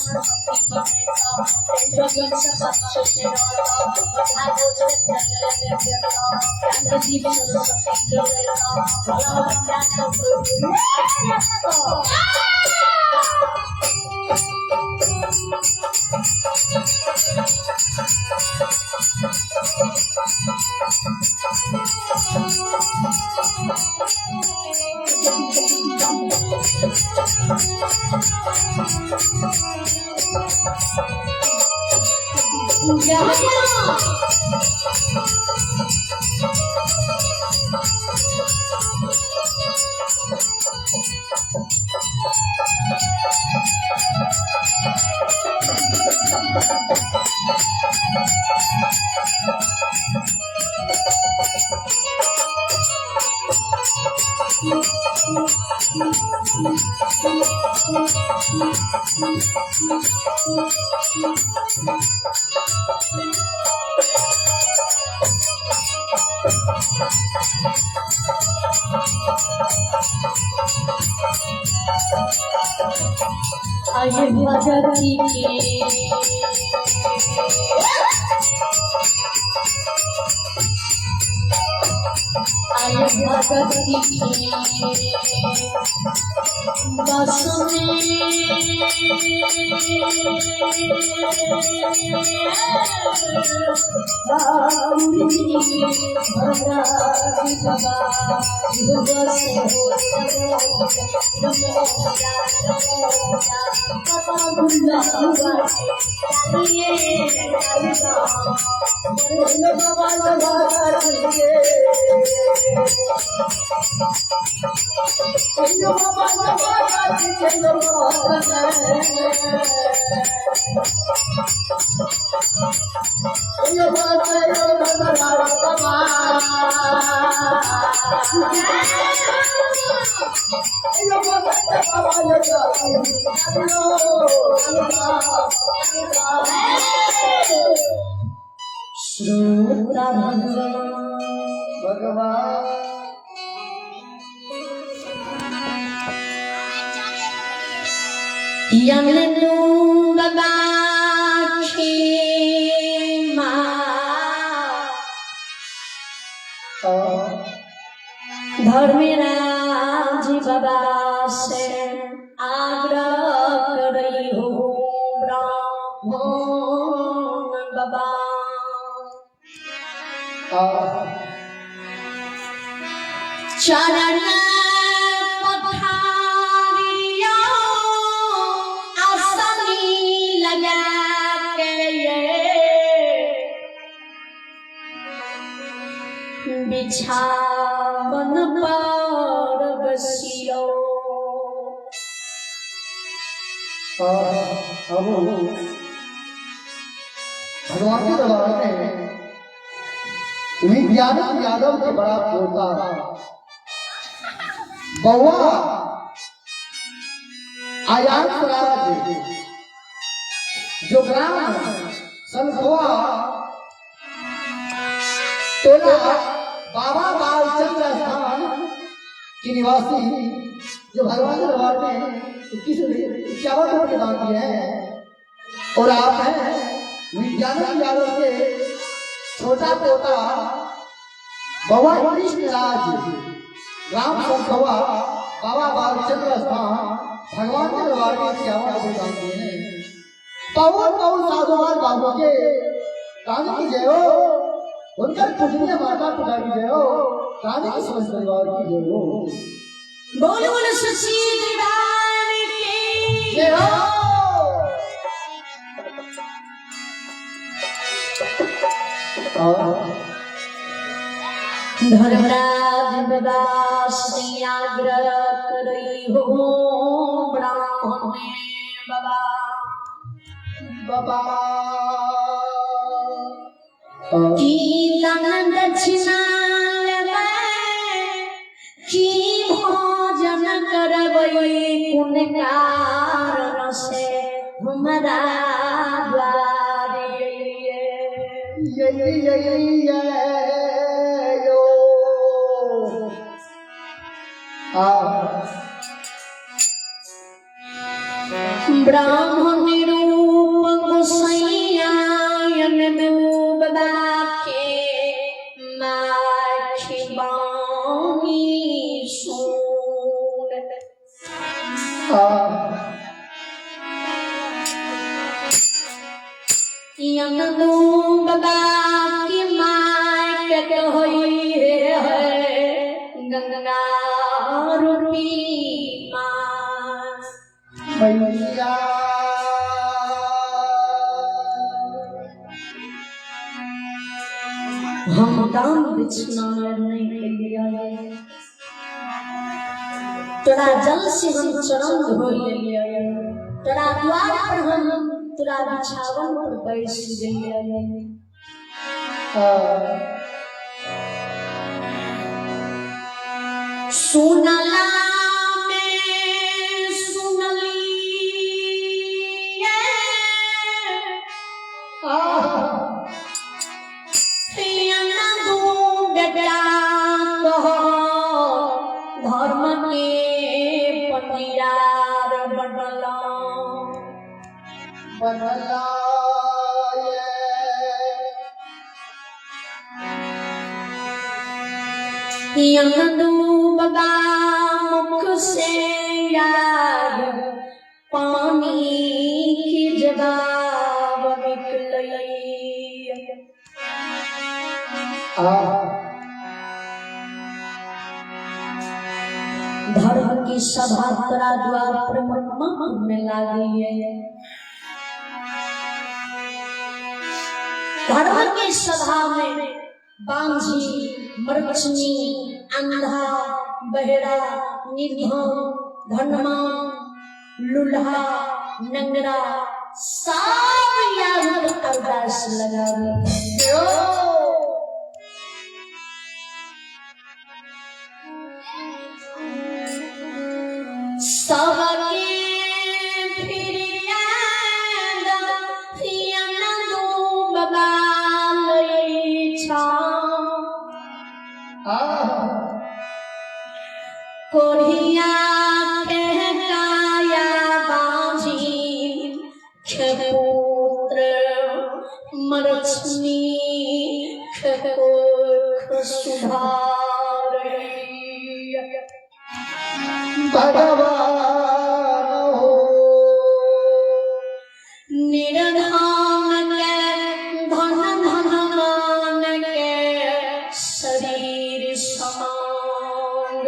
आये भगती के आये भगती के बस में बाबूजी भगती बाबा बस हो श्रोता भगवान भगवान यमनु बाबा खेमा धर्मराज बाबा से आग्रह करई हो ब्राह्मण बाबा। चरण पखारियो आसनी लगा के बिछावन पर बसियो। अब भगवान के दरबार में विद्यानंद यादव के बड़ा पोता बउआ आयांश राज जो ग्राम सनखोआ टोला बाबा बालचंद्र स्थान की निवासी जो भगवान के दरबार में 2151 रुपए के दान दिए हैं। और आप हैं विद्यानंद यादव के छोटा पोता बउआ कृष्ण राज राम संखवा बाबा बालचंद्र स्थान भगवान के दरबार में 51 रुपए दान दिए हैं। पवन पवन साधुवाद बाबू के रानी की जय हो, उनका पूजनीय माता पिता की जय हो, रानी के समस्त परिवार की जय हो। बोल बोल सच्ची दरबार की जय हो। धर्मराज बाबा से आग्रह करई हो ब्राह्मण बाबा। बाबा की दान दक्षिणा लेबै, की भोजन करबै, कोन कारण से हमरा द्वार अयलियै? ये ये ये यो आ ब्राह्मण रूप गोसैया डूबबा के माखी बानी सुन। आ डूबबा की माय के कहै है गंगा रूपी माँ। मैया हम दान दक्षिणा नहीं केलियै, तोरा जल से हम चरण धो लेलियै, तोरा द्वार पर हम तोरा बिछावन पर बैस गेलियै। आ सुनला में सुनलियै आ दू बेटा कह धर्म के पनियार बनल बनला दू बाबा मुख से यार पानी की जवाब निकलै। आ धर्म की सभा तोरा द्वार पर मकमक में लागी है। धर्म की सभा में बांझी, मरचनी, अंधा, बहरा, निर्धन, धनमान, लुल्हा, नंगरा सब यार अरदास लगावे। यो सबके फिरियाद डूबबा लै छा। आ कोढ़िया के काया, बाजी के पुत्र, मरछनी के कोख सुधार। भगवान हो। निर्धन के धन, धनवान के शरीर समांग।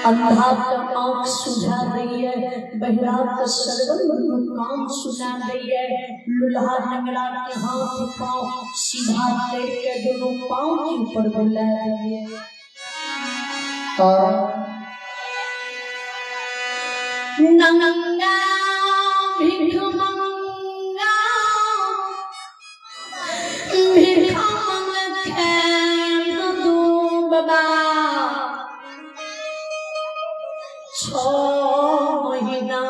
अंधा के आंख सुझा दैये, बहरा के श्रवण कान सुना दैये, लुल्हा नंगड़ा के हाथ पाँव सीधा करके दोनों पाँव के ऊपर बुला दैये। आ नंगा भिख मंगा भिख मंग खेल डूबबा 6 महीना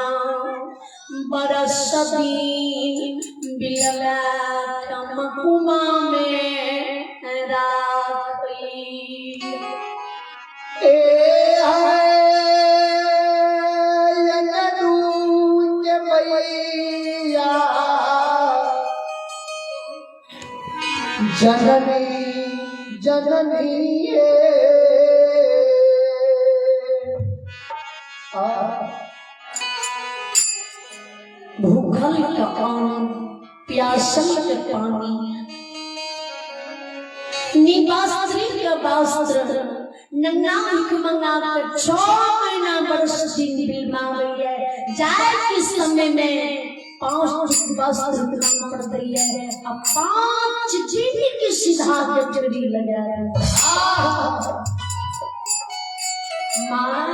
बरस दिन बिलला मकुमा में राखी। ए है के मैया जननी जननी ये आ भूखल का अन्न, प्यासल के पानी, निवास्त्री का वस्त्र, नंगा भीख मंगा कर 6 महीना बरस दिन बिलमावैया, जाए के समय में 5 वस्त्र दान कर दैया आ 5 जीवी की सीधा गठरी लगा। माँ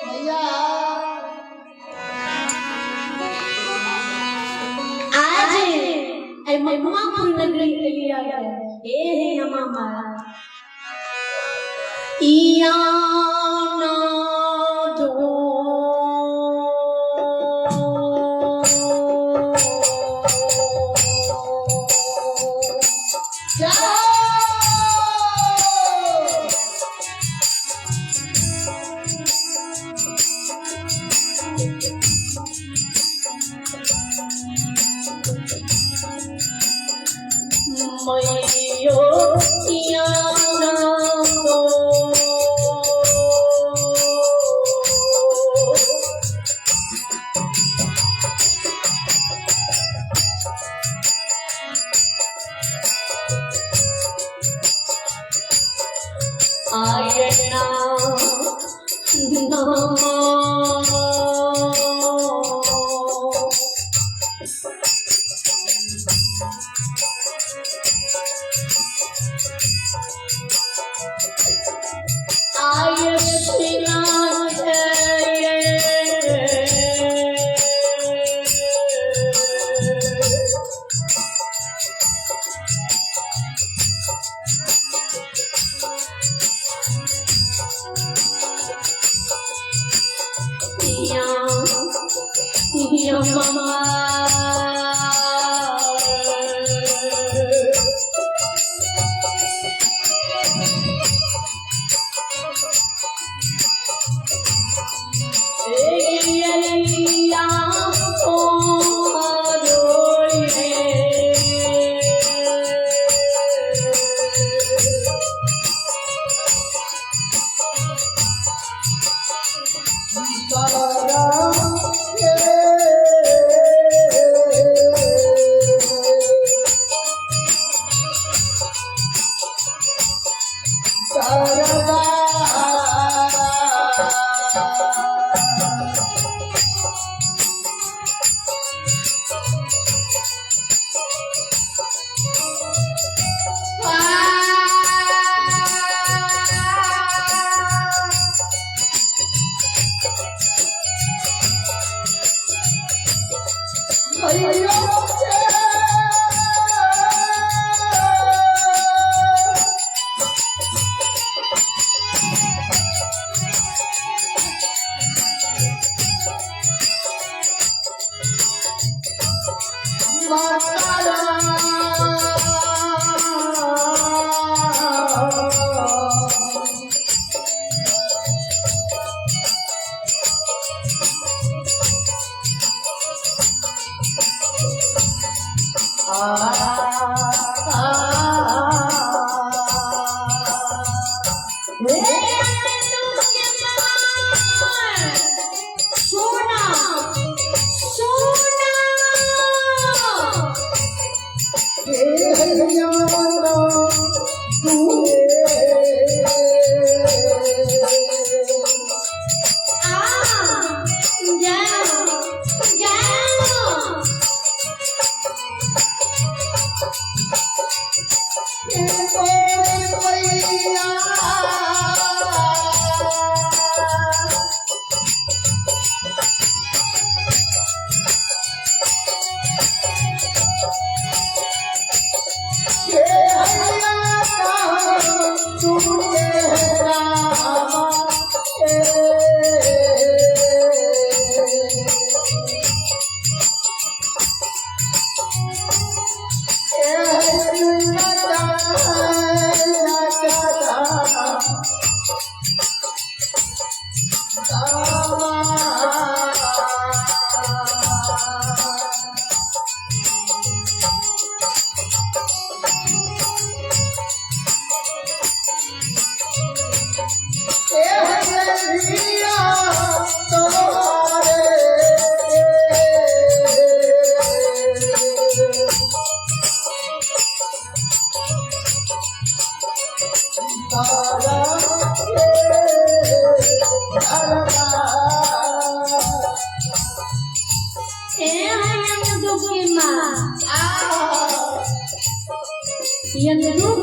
मैया। हेमापुर नगरी एलिया हे हे नमा मारा इया ना दो मैयो इया ना दो आयना नमो। आय श्रीनाथ या ममा। ए ओ रोए। सोना सोना। आ जाओ जाओ।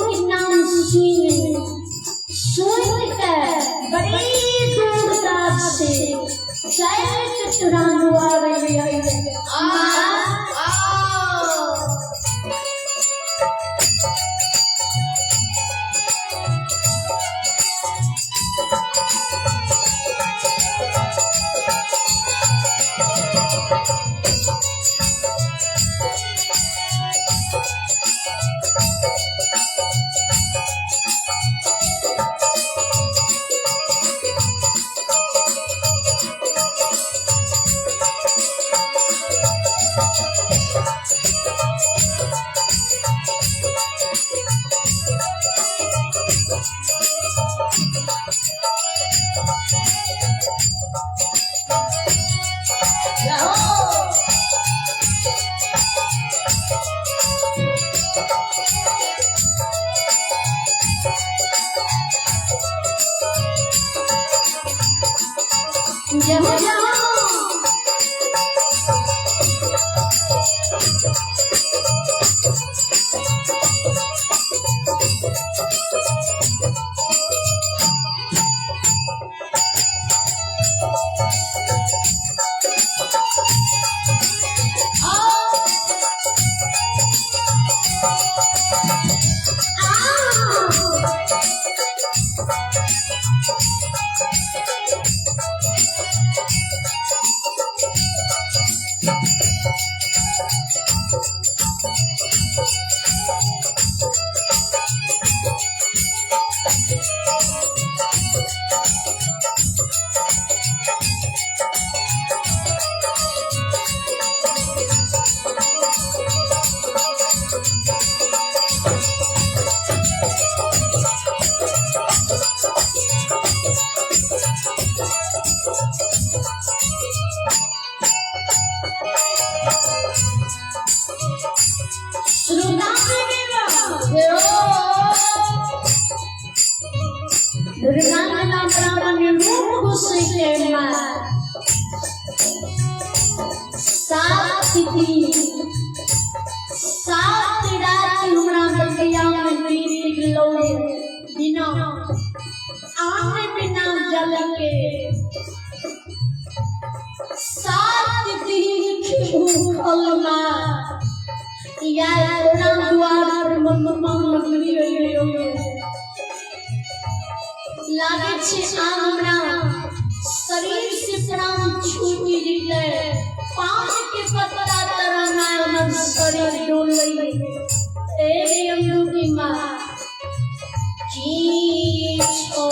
के नाम सुन सुन के बड़ी दूर दार से चल तुरंत आ रही है। सात दिन सात रात हमरा बटिया में बीत गेलो बिना आने बिना जल के सात दिन भूखल माँ या तोरा द्वार पर मम्मा लगली लागे छे आ हमरा शरीर से प्राण छूटी गेलै पान के पत्ता तरह हमर शरीर डोलै। ए अम्मू की माँ की छो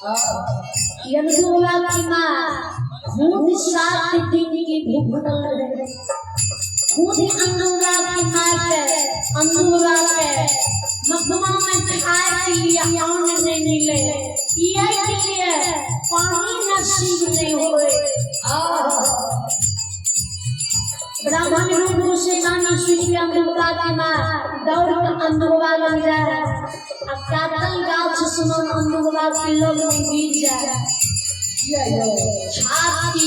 यंदुआ की माँ खुद 7 दिन की भूखल रहे। खुद अंदुआ की माँ के, अंदुआ के मखमा में खाए के लिए अन्न नहीं मिले, पिए के लिए पानी नसीब नहीं होए। ब्राह्मण रूप से गाना सुन के अंदुआ की माँ दौड़ के अंदुआ लग जाए। अब काटल गाछ सुनन अंदुआ के लग में गिर जाए। छाती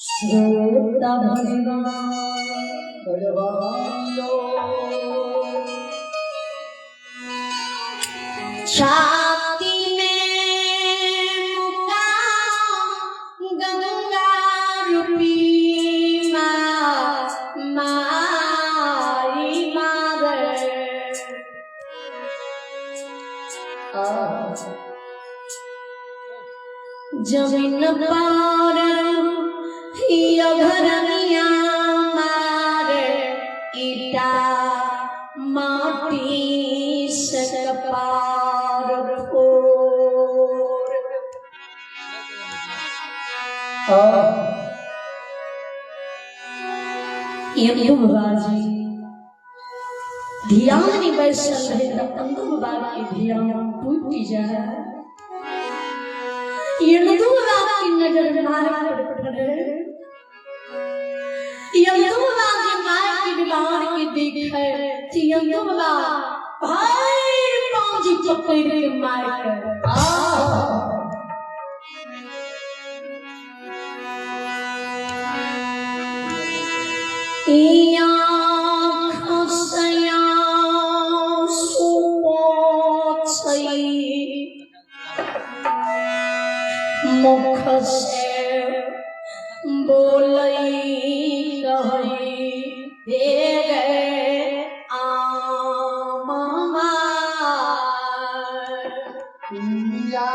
श्रोता भगवान छाती में मुका गंगा रूपी माँ माई मारे। जमीन पर घरनिया मारे ईटा माटी से कपार फोड़। यदुबाजी ध्यान में बैसल रहे तब अंदुबा के ध्यान टूट जाए। यदुबा की नजर मार पर पड़े। यदुबा के मार के बीमार के देखे यदुबा भर पांच पकड़ के मार कर। मुख से बोलई कही दे गए आमा। या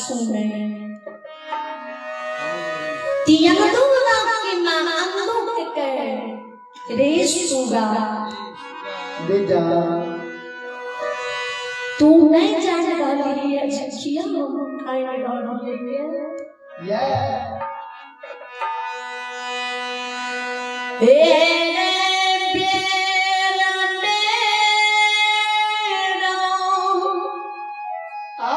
सुने तियंदू के मां अंदू के कहे रे सुगा बेटा तू नहीं जान रहली है झिझिया हम खाई रहली है। ये तेरे बेर मेरा आ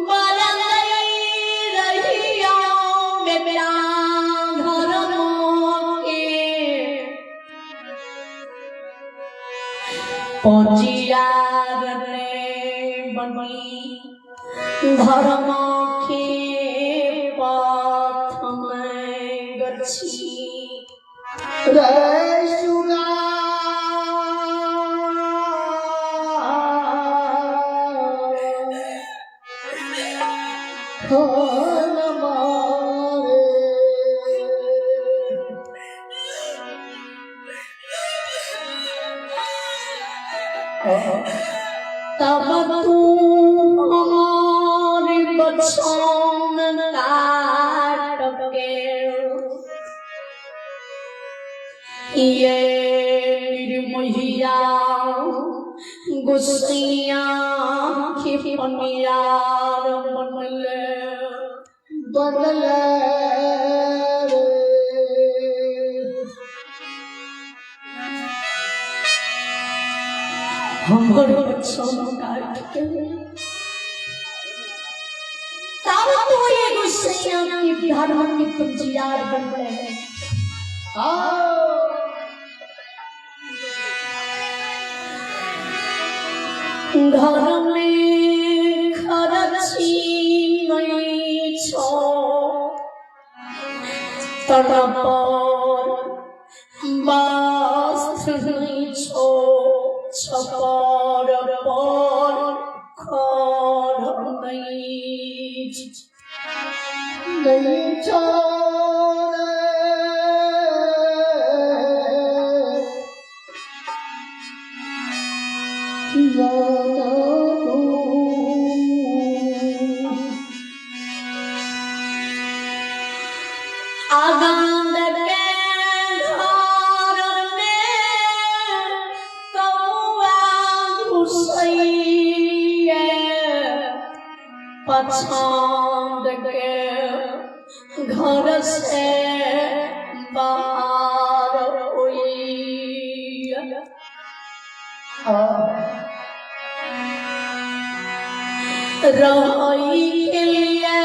बरलई रहिया मेरा धर्म के पंजियार ने बनी धर्म के पथ में गच्छी रे सुगा खान मारे तब तू हमारे बचन काट के ये निर्मोहिया गुस्सैया के पनियार बनले बनल रे। हमर बचन काट के तब तू ये गुस्सैया के धर्म के पंजियार बनले। आ घर में खर्ची नहीं छो तन पर वस्त्र नहीं छो छपर पर खर नहीं छो। नहीं छोड़े आगान के घर में कौआ घुसैये पछाड़ के घर से बाहर होइए। रहई के लिए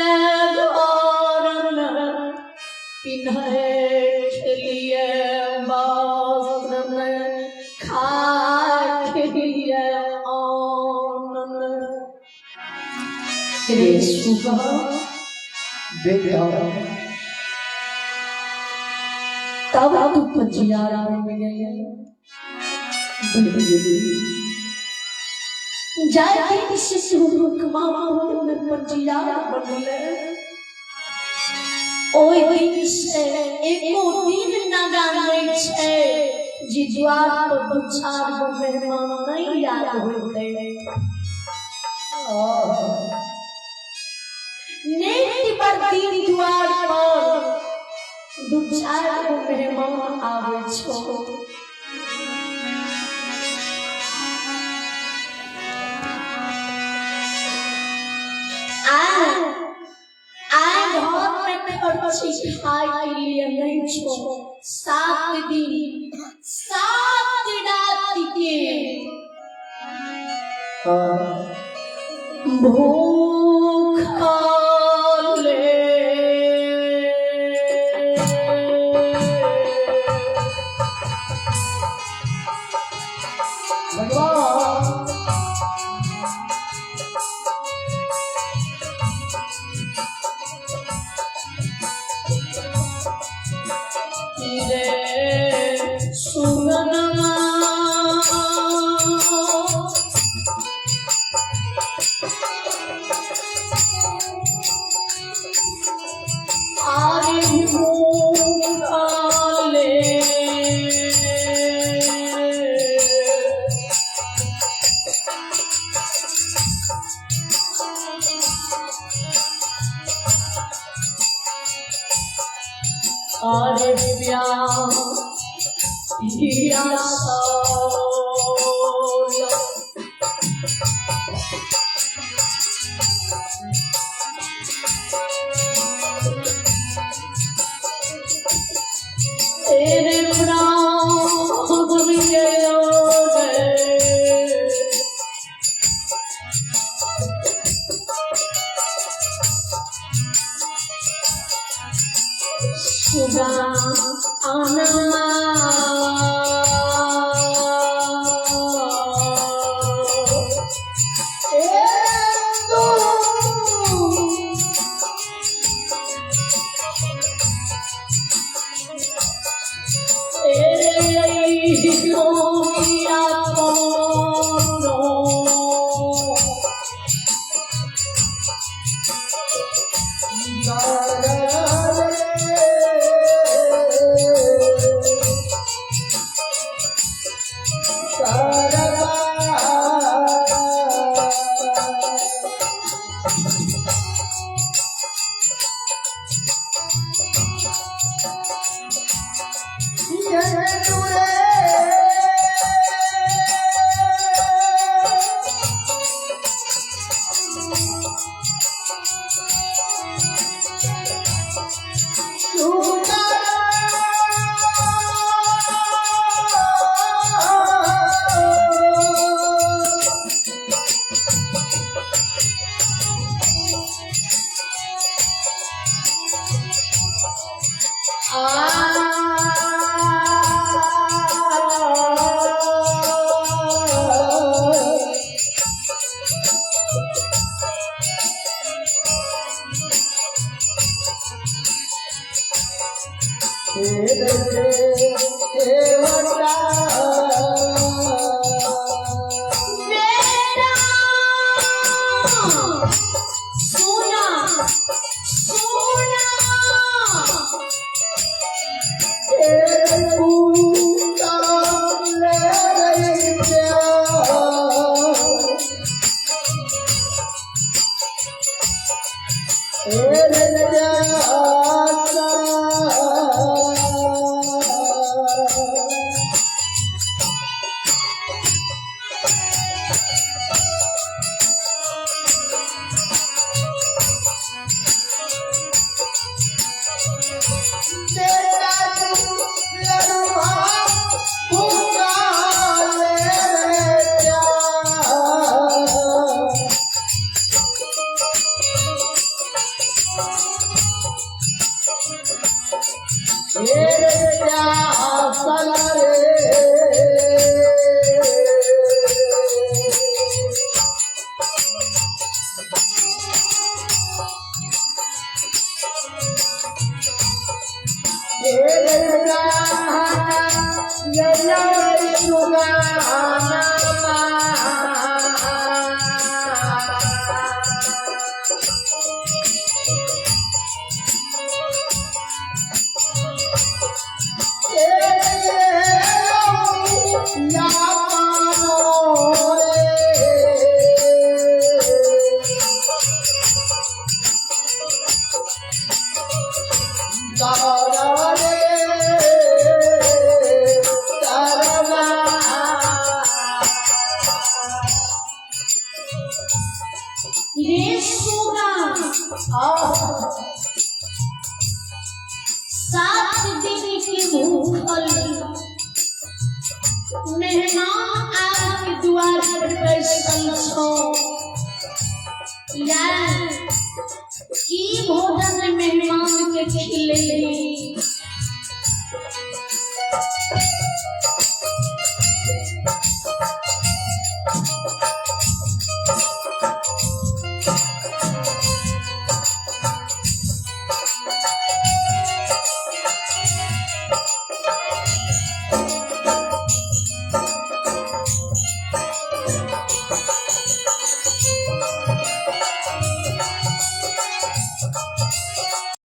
घर में पिन्हे के लिए वस्त्र में खाए के लिए अन्न में। रे सुबह बेटा तब तू पजियारा बन गए। जाय दिन शिशु रुकमापुर में पजियारा बनले ओहि दिन से एको दिन नागा नहीं छै जे द्वार पर दू चार गो मेहमान नहीं याद होते। नेक पर दिन द्वार पर दू चार गो मेहमान आबै छौ। आय आय घर में खर्ची खाए के लिए नहीं छो 7 दिन 7 रात के भूखले भगवान रे सुगनमा और प्यार तेरे प्राण गयो रे। सुगा आना बेटा सोना सोना रे सोना 7 दिन की भूखल मेहमान आके द्वार पर बैसल छो। लाल